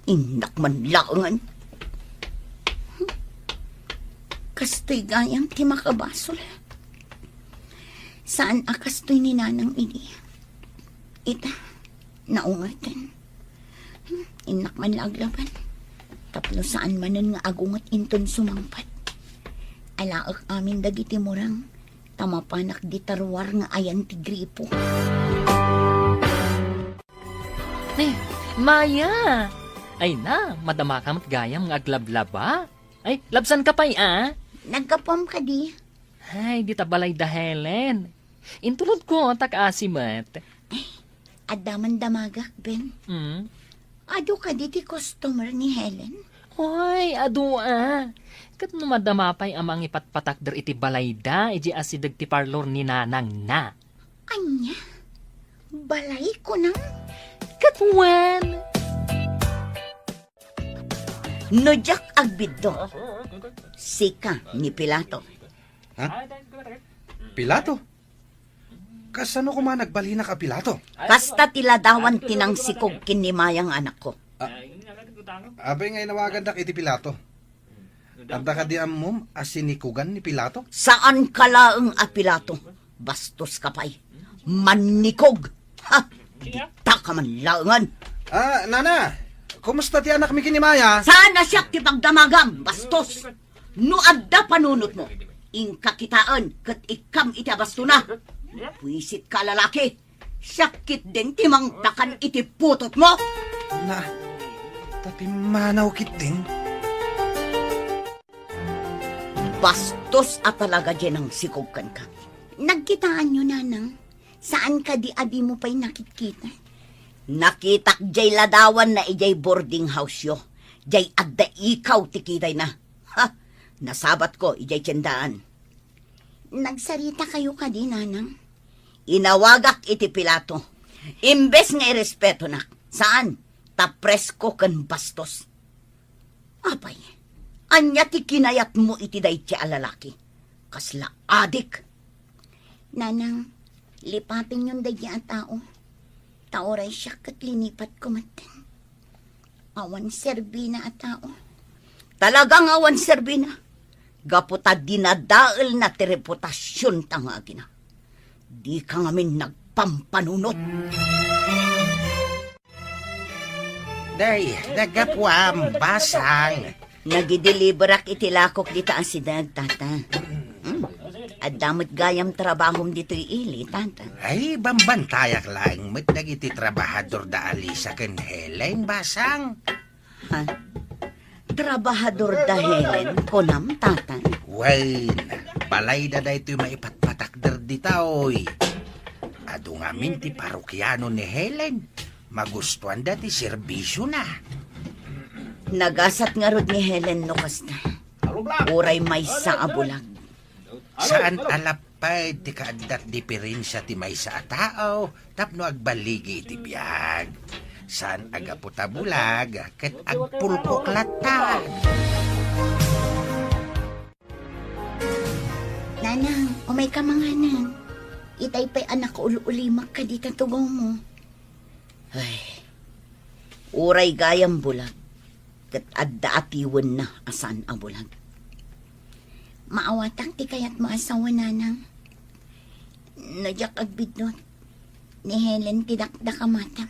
Innak man laengen. Kastoy gayam ti makabasol. Saan a kastoy ni nanang idi. Ita, naungerten. Hmm, innak man la aglaban. Tapno saan manen nga agunget inton sumangpet. Alaek amin dagiti murang, ta mapanak dita ruar nga ayan ti gripo. Eh, Maya! Ay na, madamaka met gayam nga aglablaba. Ay, labsanka pay, a? Naggapuam kadi. Ay, dita balay da Helen. Intulodko, ta kaasi met. Ay, adda man damagak, Ben. Mm. Adu kadi ti customer ni Helen? Hoy, adu a. Ket no madama pay a mangipatpatakder iti balayda, idiay asideg ti parlor ni nanangna. Ania? Balay, kunam? Ket wen. No diak agbiddut, sika ni Pilato. Ha? Pilato? Kasano koma nagbalinak a Pilato? Kasta ti ladawan ti nangsikog ken ni Maya nga anakko. A-, apay nga inawagandak iti Pilato? Adda kadi ammom a sinikugan ni Pilato? Saanka laeng a Pilato. Bastoska pay. Mannikog. Ha? Dita ka man laengen. Ah, nana, kumusta ti anakmi ken ni Maya? Saan a siak ti pagdamagam, bastos? No adda panunotmo, inka kitaen ket ikkam iti abastona. Buisit ka a lalaki. Siak ketdin ti mangpakan iti putotmo. Na, ta pimmanaw ketdin. Bastos a talaga diay nangsikog kenka. Nagkitaanyo, nanang? Saan kadi a dimo pay nakitkita? Nakitak diay ladawanna idiay boarding house-yo. Diay adda ikaw ti kidayna. Ha! Nasabatko idiay tiendaan. Nagsaritakayo kadi, nanang? Inawagak iti Pilato. Imbes nga irespetonak, saan, ta presko ken bastos. Apay, ania ti kinayatmo iti daydi a lalaki? Kasla adik. Nanang, lipatenyon daydi a tao. Ta uray siak ket linipatko metten. Awan serbina a tao. Talagang awan serbina. Gapu ta dinadaelna ti reputasionta nga agina. Dika ngamin nagpampanunot. Day, naggapuam, basang. Nagideliverak iti lakok dita a sideg, tata. Hmm. Adda met gayam trabahom ditoy ili, tata. Ay, bambantayak laeng met dagiti trabahador da Alisa ken Helen, basang. Ha? Trabahador da Helen, kunam, tata? Wen, balayda daytoy maipatpatakder ditoy. Adu ngamin ti parokiano ni Helen. Magustuanda ti serbisiona. Nagasat ngarud ni Helen no kasta. Uray maysa a bulag. Saan a lapped ti kaaddat diferensia ti maysa a tao tapno agbaligi iti biag. Saan a gapu ta bulag ket agpulkok latta. Nanang, umayka manganen. Itay pay a nakaul-ulimek kadita tugaw mo. Ay, uray gayam bulag, ket adda atiwenna a saan a bulag. Maawatak ti kayatmo a sawen, nanang. No diak agbiddut, ni Helen ti dakdakamatam.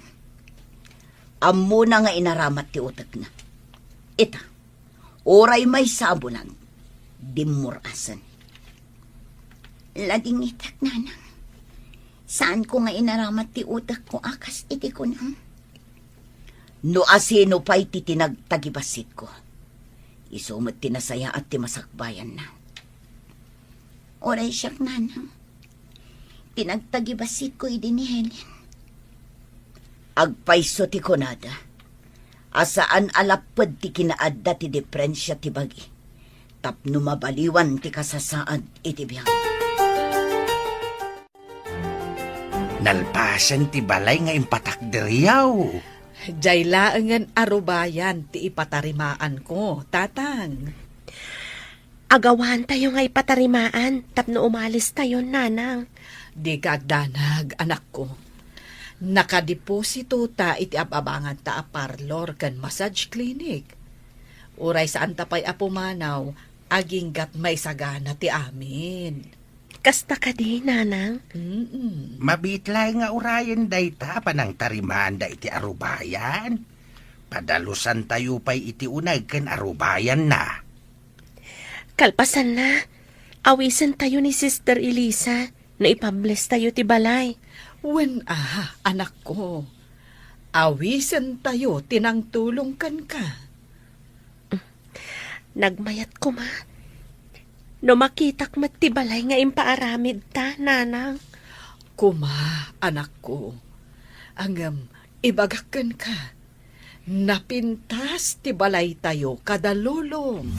Ammona nga inaramat ti utekna. Ita, uray maysa a bulag, dimmur-asen. Ladingitak, nanang. Saanko nga inaramat ti utekko a kas iti kunam. No asino pay ti tinagtagibasitko, isu met ti nasayaat ti masakbayanna. Uray siak, nanang. Tinagtagibasitko idi ni Helen. Agpayso ti kunada a saan a lapped ti kinaadda ti diferensia ti bagi tapno mabaliwan ti kasasaad iti biag. Nalpasen ti balay nga impatakderyaw. Diay laengen a rubayan ti ipatarimaanko, Tatang. Agawantayo nga ipatarimaan tapno umalistayon, nanang. Dika agdanag, anakko. Nakadeposito ta iti ab-abanganta a parlor ken massage clinic. Uray saanta pay a pumanaw, aginggat maisagana ti amin. Kasta kadi, nanang? Mm-mm. Mabiit laeng nga urayen dayta a panangtarimaanda iti arubayan. Padalusantayo pay iti uneg ken arubayanna. Kalpasanna, awisentayo ni Sister Elisa no ipablestayo ti balay. Wen a, anakko. Awisentayo ti nangtulong kenka. Nagmayat koma no makitak met ti balay nga impaaramidta, nanang. Koma, anakko. Ngem, ibagak kenka, napintas ti balaytayo kada lulong.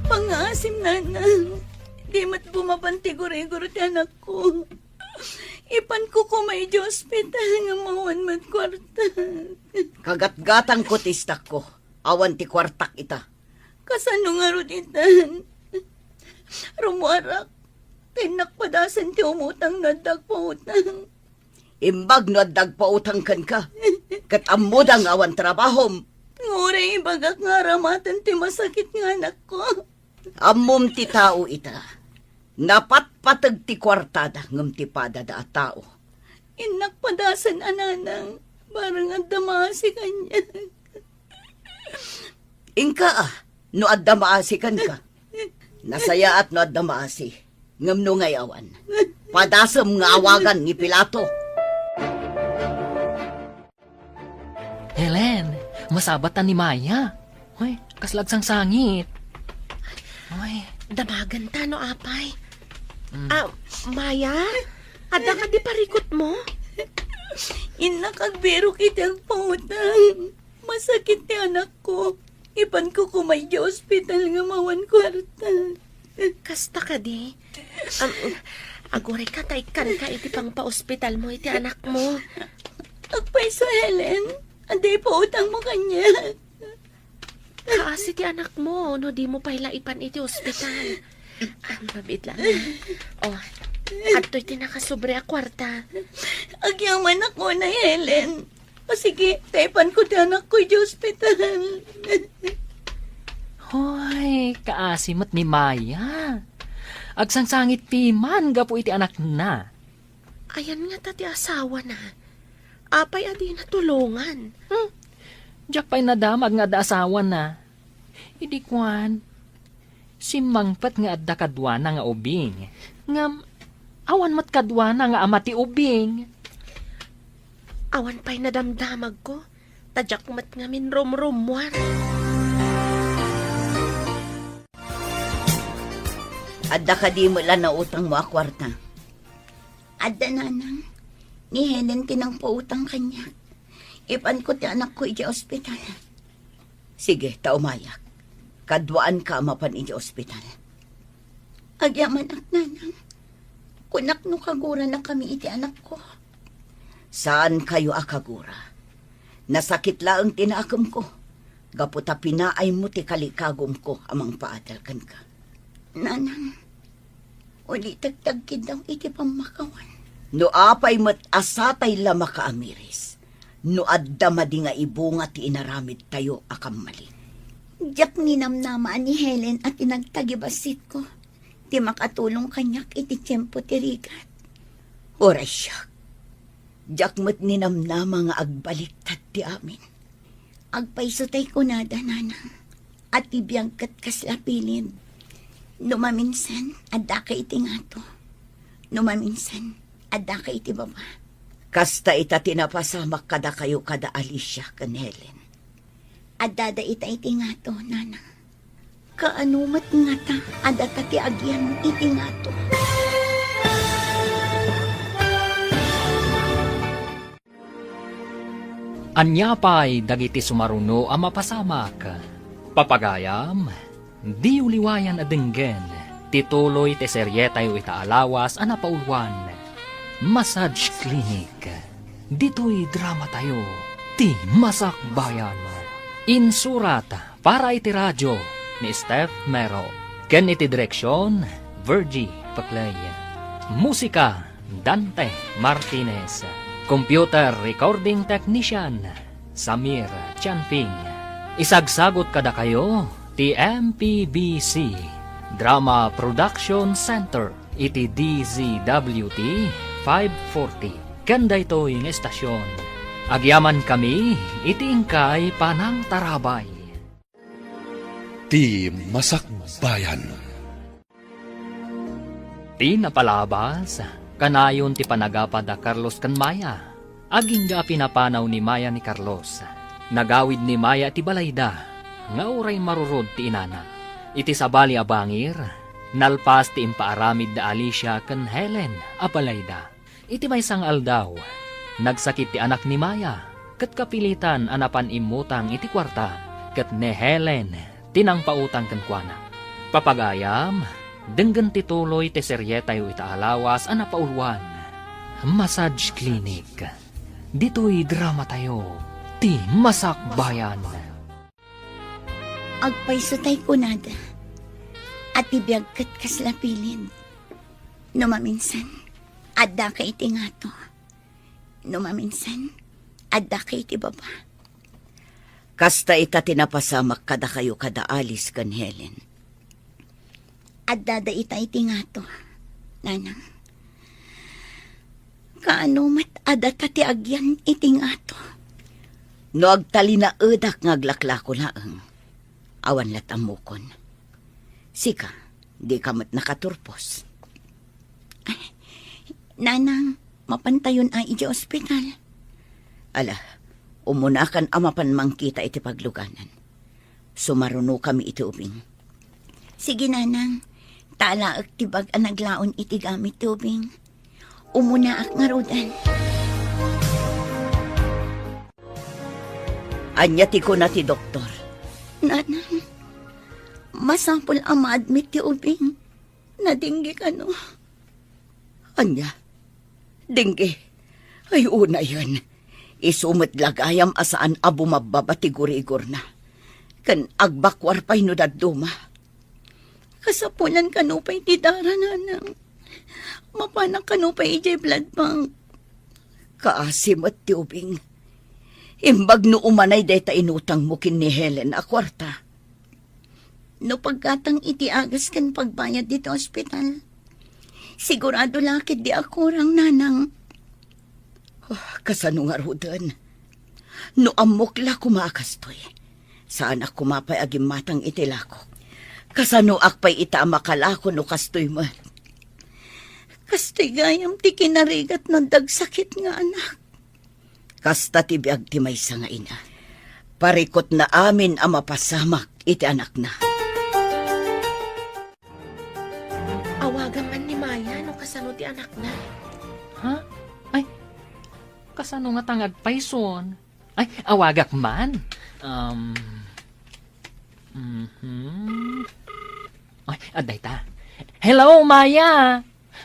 Pangngaasim, nanang. Di met bumaban ti gurigor ti anakko. Ipanko koma idiay ospital ngem awan met kuarta. Kagatgatangko ti istakko. Awan ti kuartak ita. Kasano ngarud itan? Rummuarak. Innak padasen ti umutang no adda agpautang. Imbag no adda agpautang kenka. Ket ammoda nga awan trabahom. Nga uray ibagak nga aramaten ti masakit nga anakko. Ammom ti tao ita. Napatpateg ti kuartada ngem ti padada a tao. Innak padasen a nanang, bareng adda maasi kaniak. Inka a, no adda maasi kenka. Nasayaat no adda maasi, ngem no ngay-awan, padasem nga awagan ni Pilato. Helen, masabattan ni Maya. Hoy, kasla agsangsangit. Hoy. Damagenta no apay. Mm. Ah, Maya? Adda kadi parikutmo? Innak agbirok iti agpautang. Masakit ti anakko. Ipanko koma idiay ospital ngem awan kuarta. Kasta kadi? Am, agurayka ta ikkanka iti pangpaospitalmo iti anakmo. Agpayso, Helen. Adi pautangmo kaniak. Kaasi ti anakmo, no dimo pay la ipan iti ospital. Ah, mabiit lang. Oh, adtoy ti nakasobre a kuarta. Agyamanak unay, Helen. O sige, ta ipanko ti anakko iti ospital. Hoy, kaasi met ni Maya. Agsangsangit piman gapu iti anakna. Ayan ngata ti asawana. Apay a dina tulongan? Hmm. Diak pay nadamag nga adda asawana. Idi kuan, simmangpet nga adda kaduana nga ubing. Ngem, awan met kaduana nga ama ti ubing. Awan pay nadamdamagko, ta diak met ngamin rumrummuar. Adda kadi met la nautangmo a kuarta? Adda, nanang. Ni Helen ti nangpautang kaniak. Ipanko ti anakko idiay ospital. Sige, ta umayak. Kaduaanka a mapan idiay ospital. Agyamanak, nanang. Kunak no kaguranakami iti anakko. Saankayo a kagura. Nasakit laeng ti nakemko. Gapu ta pinaaymo ti kalikagumko a mangpaadal kenka. Nanang, ulitek ti agkiddaw iti pammakawan. No apay met a satay la makaamiris, no adda madi nga ibunga ti inaramidtayo a kammalin. Diak ninamnama a ni Helen a ti nagtagibassitko ti makatulong kaniak iti tiempo ti rigat. Uray siak, diak met ninamnama nga agbaliktad ti amin. Agpayso tay kunada, nanang, a ti biag ket kasla pilin. No maminsan, addaka iti ngato. No maminsan, addaka iti baba. Kasta ita ti napasamak kadakayo kada Alicia ken Helen. Addada ita iti ngato, nanang. Kaano met ngata a data ti agyan iti ngato? Ania pay dagiti sumaruno a mapasamak? Papagayam, diyo liwayan a denggen ti tuloy ti serietayo ita a lawas a napauluan, Massage Clinic. Ditoy dramatayo, ti Masakbayan. Insurat para iti radio ni Steph Mero, ken iti direksion, Virgie Peclay. Musika, Dante Martinez. Computer recording technician, Samir Chanping. Isagsagot kadakayo ti M P B C Drama Production Center iti D Z W T five forty. Ken daytoy nga estasion, agyamankami iti inkay panangtarabay. Ti Masakbayan. Ti napalabas, kanayon ti panagapa da Carlos ken Maya. Agingga a pinapanaw ni Maya ni Carlos. Nagawid ni Maya ti balayda, nga uray marurod ti inana. Iti sabali a bangir, nalpas ti impaaramid da Alicia ken Helen a balayda. Iti maysa nga aldaw, nagsakit ti anak ni Maya, ket kapilitan a napan immutang iti kuarta, ket ni Helen ti nangpautang kenkuana. Papagayam, denggen ti tuloy ti serietayo ita a lawas a napauluan, Massage Clinic. Ditoy dramatayo, ti Masakbayan. Agpayso tay kunada, a ti biag ket kasla pilin. No maminsan, addaka iti ngato. No maminsan, addaka iti baba. Kasta ita ti napasamak kadakayo kada Alice ken Helen. Addada ita iti ngato, nanang. Kaano met a data ti agyan iti ngato? No agtalinaedak nga aglaklako laeng, awan lat ammokon. Sika, dika met nakaturpos. Ay, nanang, mapantayon a idiay ospital. Ala, umunakan a mapan mangkita iti pagluganan. Sumarunokami iti ubing. Sige, nanang. Talaek ti bag a naglaon iti gamit ti ubing. Umunaak ngaruden. Ania ti kuna ti doktor? Nanang, masapul a ma-admit ti ubing. Nadinggi kano? Ania? Dinggi? Ay, unayen. Isu met la gayam a saan a bumabbaba ti gurigorna. Ken agbakuar pay no dadduma. Kasapulan kano pay ti dara, nanang. Mapanak kano pay idiay blood bank. Kaasi met ti ubing. Imbag no umanay dayta inutangmo ken ni Helen a kuarta. No paggatang iti agas ken pagbayad ditoy ospital, sigurado la ketdi a kurang, nanang. Ah, kasano ngaruden? No ammok la koma a kastoy, saanak koma pay a gimmatang iti lakok. Kasanoak pay ita a makalako no kastoy met? Kastoy gayam ti kinarigat no adda agsakit nga anak. Kasta ti biag ti maysa nga ina. Parikutna amin a mapasamak iti anakna. Awagam man ni Maya no kasano ti anakna. Ha? Ay, kasano nga tangad payson? Ay, awagak man. Um, mhm. Ay, adda ita. Hello, Maya!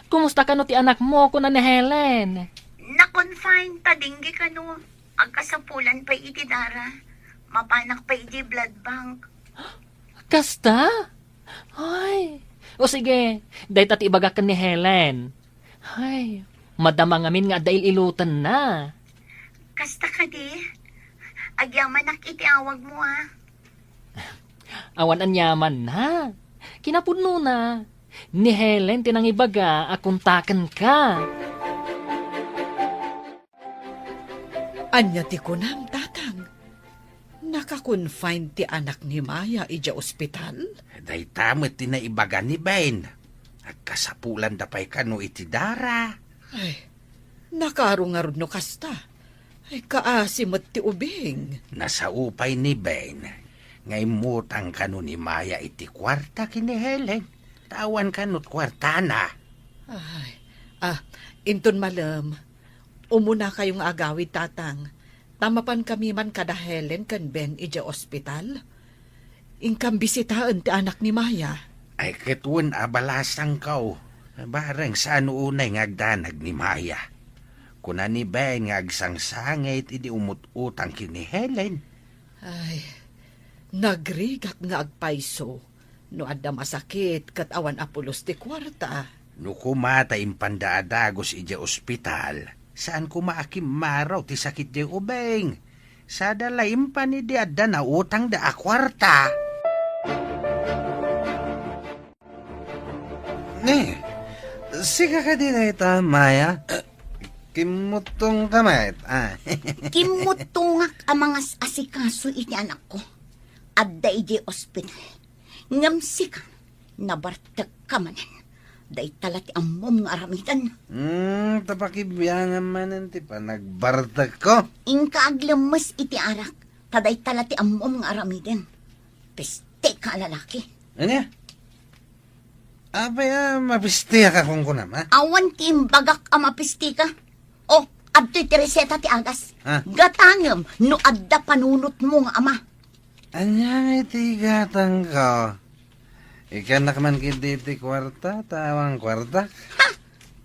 Kumusta kano ti anakmo, kuna ni Helen? Na-confine ta dinggi kano. Agkasapulan pay iti dara. Mapanak pay iti blood bank. Kasta? Ay, o sige, dayta ti ibagak ken ni Helen. Ay, madama ngamin nga adda il-ilotenna. Kasta kadi? Agyamanak iti awagmo, a. Awan aniamanna. Kinapudnona, ni Helen ti nangibaga a kontakenka. Ania ti kunam, Tatang? Naka-confine ti anak ni Maya idiay ospital? Dayta met ti naibaga ni Ben. Agkasapulanda pay kano iti dara. Ay, nakaro ngarud no kasta. Ay, kaasi met ti ubing. Nasao pay ni Ben nga immutang kano ni Maya iti kuarta ken ni Helen. Ta awan kano ti kuartana. Ay, ah, inton malem, umunakayo nga agawid, Tatang, ta mapankami man kada Helen ken Ben idiay ospital. Inkam bisitaen ti anak ni Maya. Ay, ket wen a balasangko. Bareng saan unay nga agdanag ni Maya. Kuna ni Ben nga agsangsangit idi umut-utang ken ni Helen. Ay, nagrigat nga agpayso no adda masakit ket awan a pulos ti kuarta. No koma ta impanda a dagus idiay ospital, saan koma a kimmaro ti sakit diay ubing. Sada la impan idi adda nautangda a kuarta. Ne, sika kadi dayta, Maya? Kimmuttongka met, a. Kimmuttongak a mangas-asikaso iti anakko. Adda idiay ospital. Ngem sika, nabartekka manen. Dayta la ti ammom nga aramiden. Hmm, ta pakibiangam manen ti panagbartekko. Inka aglemmes iti arak, ta dayta la ti ammom nga aramiden. Pesteka a lalaki. Ania? Apay a mapestiak a kunkunam, a? Awan ti imbagak a mapesteka. O, adtoy ti reseta ti agas. A? Gatangem no adda panunotmo nga ama. Ania ngay ti igatangko? Ikkanak man ketdi ti kuarta, ta awan kuartak. Ha?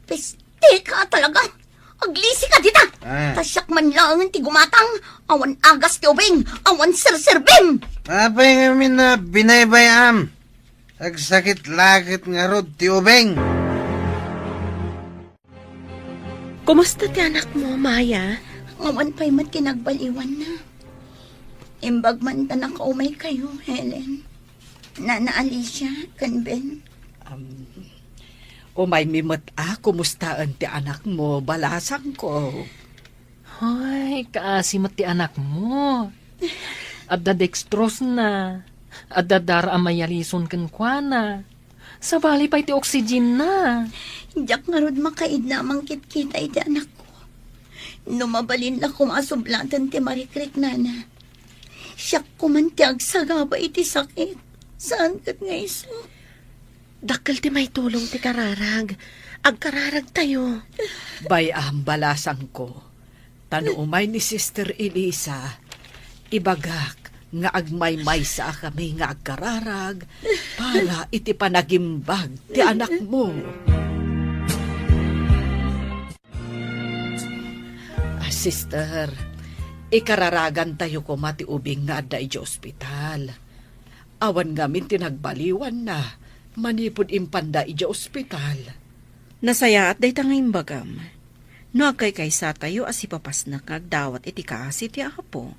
Pesteka talaga! Aglisika dita! A. Ta siak man laengen ti gumatang, awan agas ti ubing, awan serserbim! Apay ngamin a binaybay-am? Agsakit la ket ngarud ti ubing. Kumusta ti anakmo, Maya? Awan pay met ti nagbaliwanna. Imbag man ta nakaumaykayo, Helen. Nana Alicia, ken Ben. Am, umaymi met a kumustaen ti anakmo, balasangko. Ay, kaasi met ti anakmo. Adda dextrose-na. Adda dara a mayalison kenkuana. Sabali pay ti oxygen-na. Diak ngarud makaidna a mangkitkita iti anakko. No mabalin la koma a sublaten ti marikriknana. Siak koman ti agsagaba iti sakit. Saan ket nga isu? Dakkel ti maitulong ti kararag. Agkararagtayo. Bay-am, balasangko. Ta no umay ni Sister Elisa, ibagak nga agmaymaysa a kami nga agkararag para iti panagimbag ti anakmo. Ah, sister, ikararagantayo koma ti ubing nga adda idiay ospital. Awan ngamin ti nagbaliwanna manipud impanda idiay ospital. Nasayaat dayta nga imbagam. No agkaykaysatayo a sipapasnek nga agdawat iti kaasi ti Apo,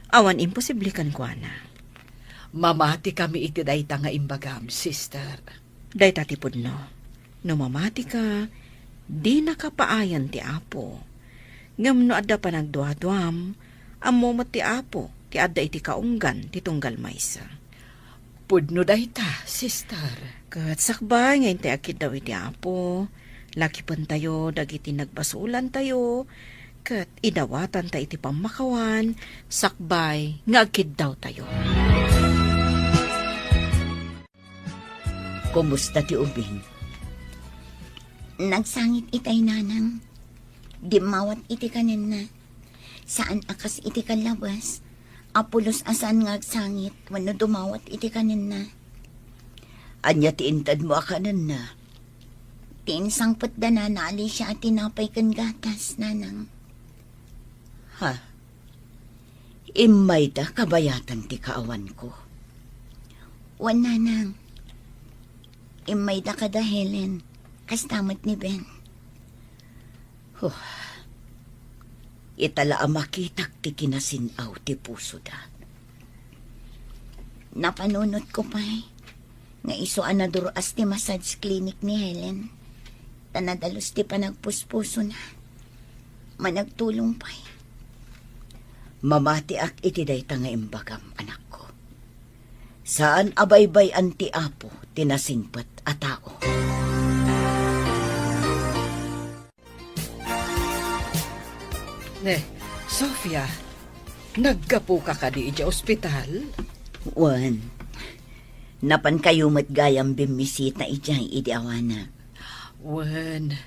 awan imposible kenkuana. Mamati kami iti dayta nga imbagam, sister. Dayta ti pudno. No mamatika, dinaka paayan ti Apo. Ngem no adda panagduaduam, ammo met ti Apo ti adda iti kaunggan ti tunggal maysa. Pudno dayta, sister. Ket sakbay nga intay agkiddaw iti Apo, lakipentayo dagiti nagbasolantayo, ket idawatanta iti pammakawan, sakbay nga agkiddawtayo. Kumusta ti ubing? Nagsangit itay, nanang. Dimmawat iti kanenna. Saan a kas iti kallabes a pulos a saan nga agsangit wenno dumawat iti kanenna. Ania ti intedmo a kanenna? Ti insangpet da Nana Alicia a tinapay ken gatas, nanang. Ha? Immayda kabayatan ti kaawanko? Wen, nanang. Immayda kada Helen. Kasta met ni Ben. Huh. Ita la a makitak ti kinasin-aw ti pusoda. Napanunotko pay nga isu a nadur-as ti massage clinic ni Helen. Ta nadalus ti panagpuspusona. Managtulong pay. Mamatiak iti dayta nga imbagam, anakko. Saan a baybay-an ti Apo ti nasingpet a tao. Ne, Sofia, naggapuka kadi idiay ospital? Wen, napankayo met gayam bimmisita idiay idi awanak. Wen,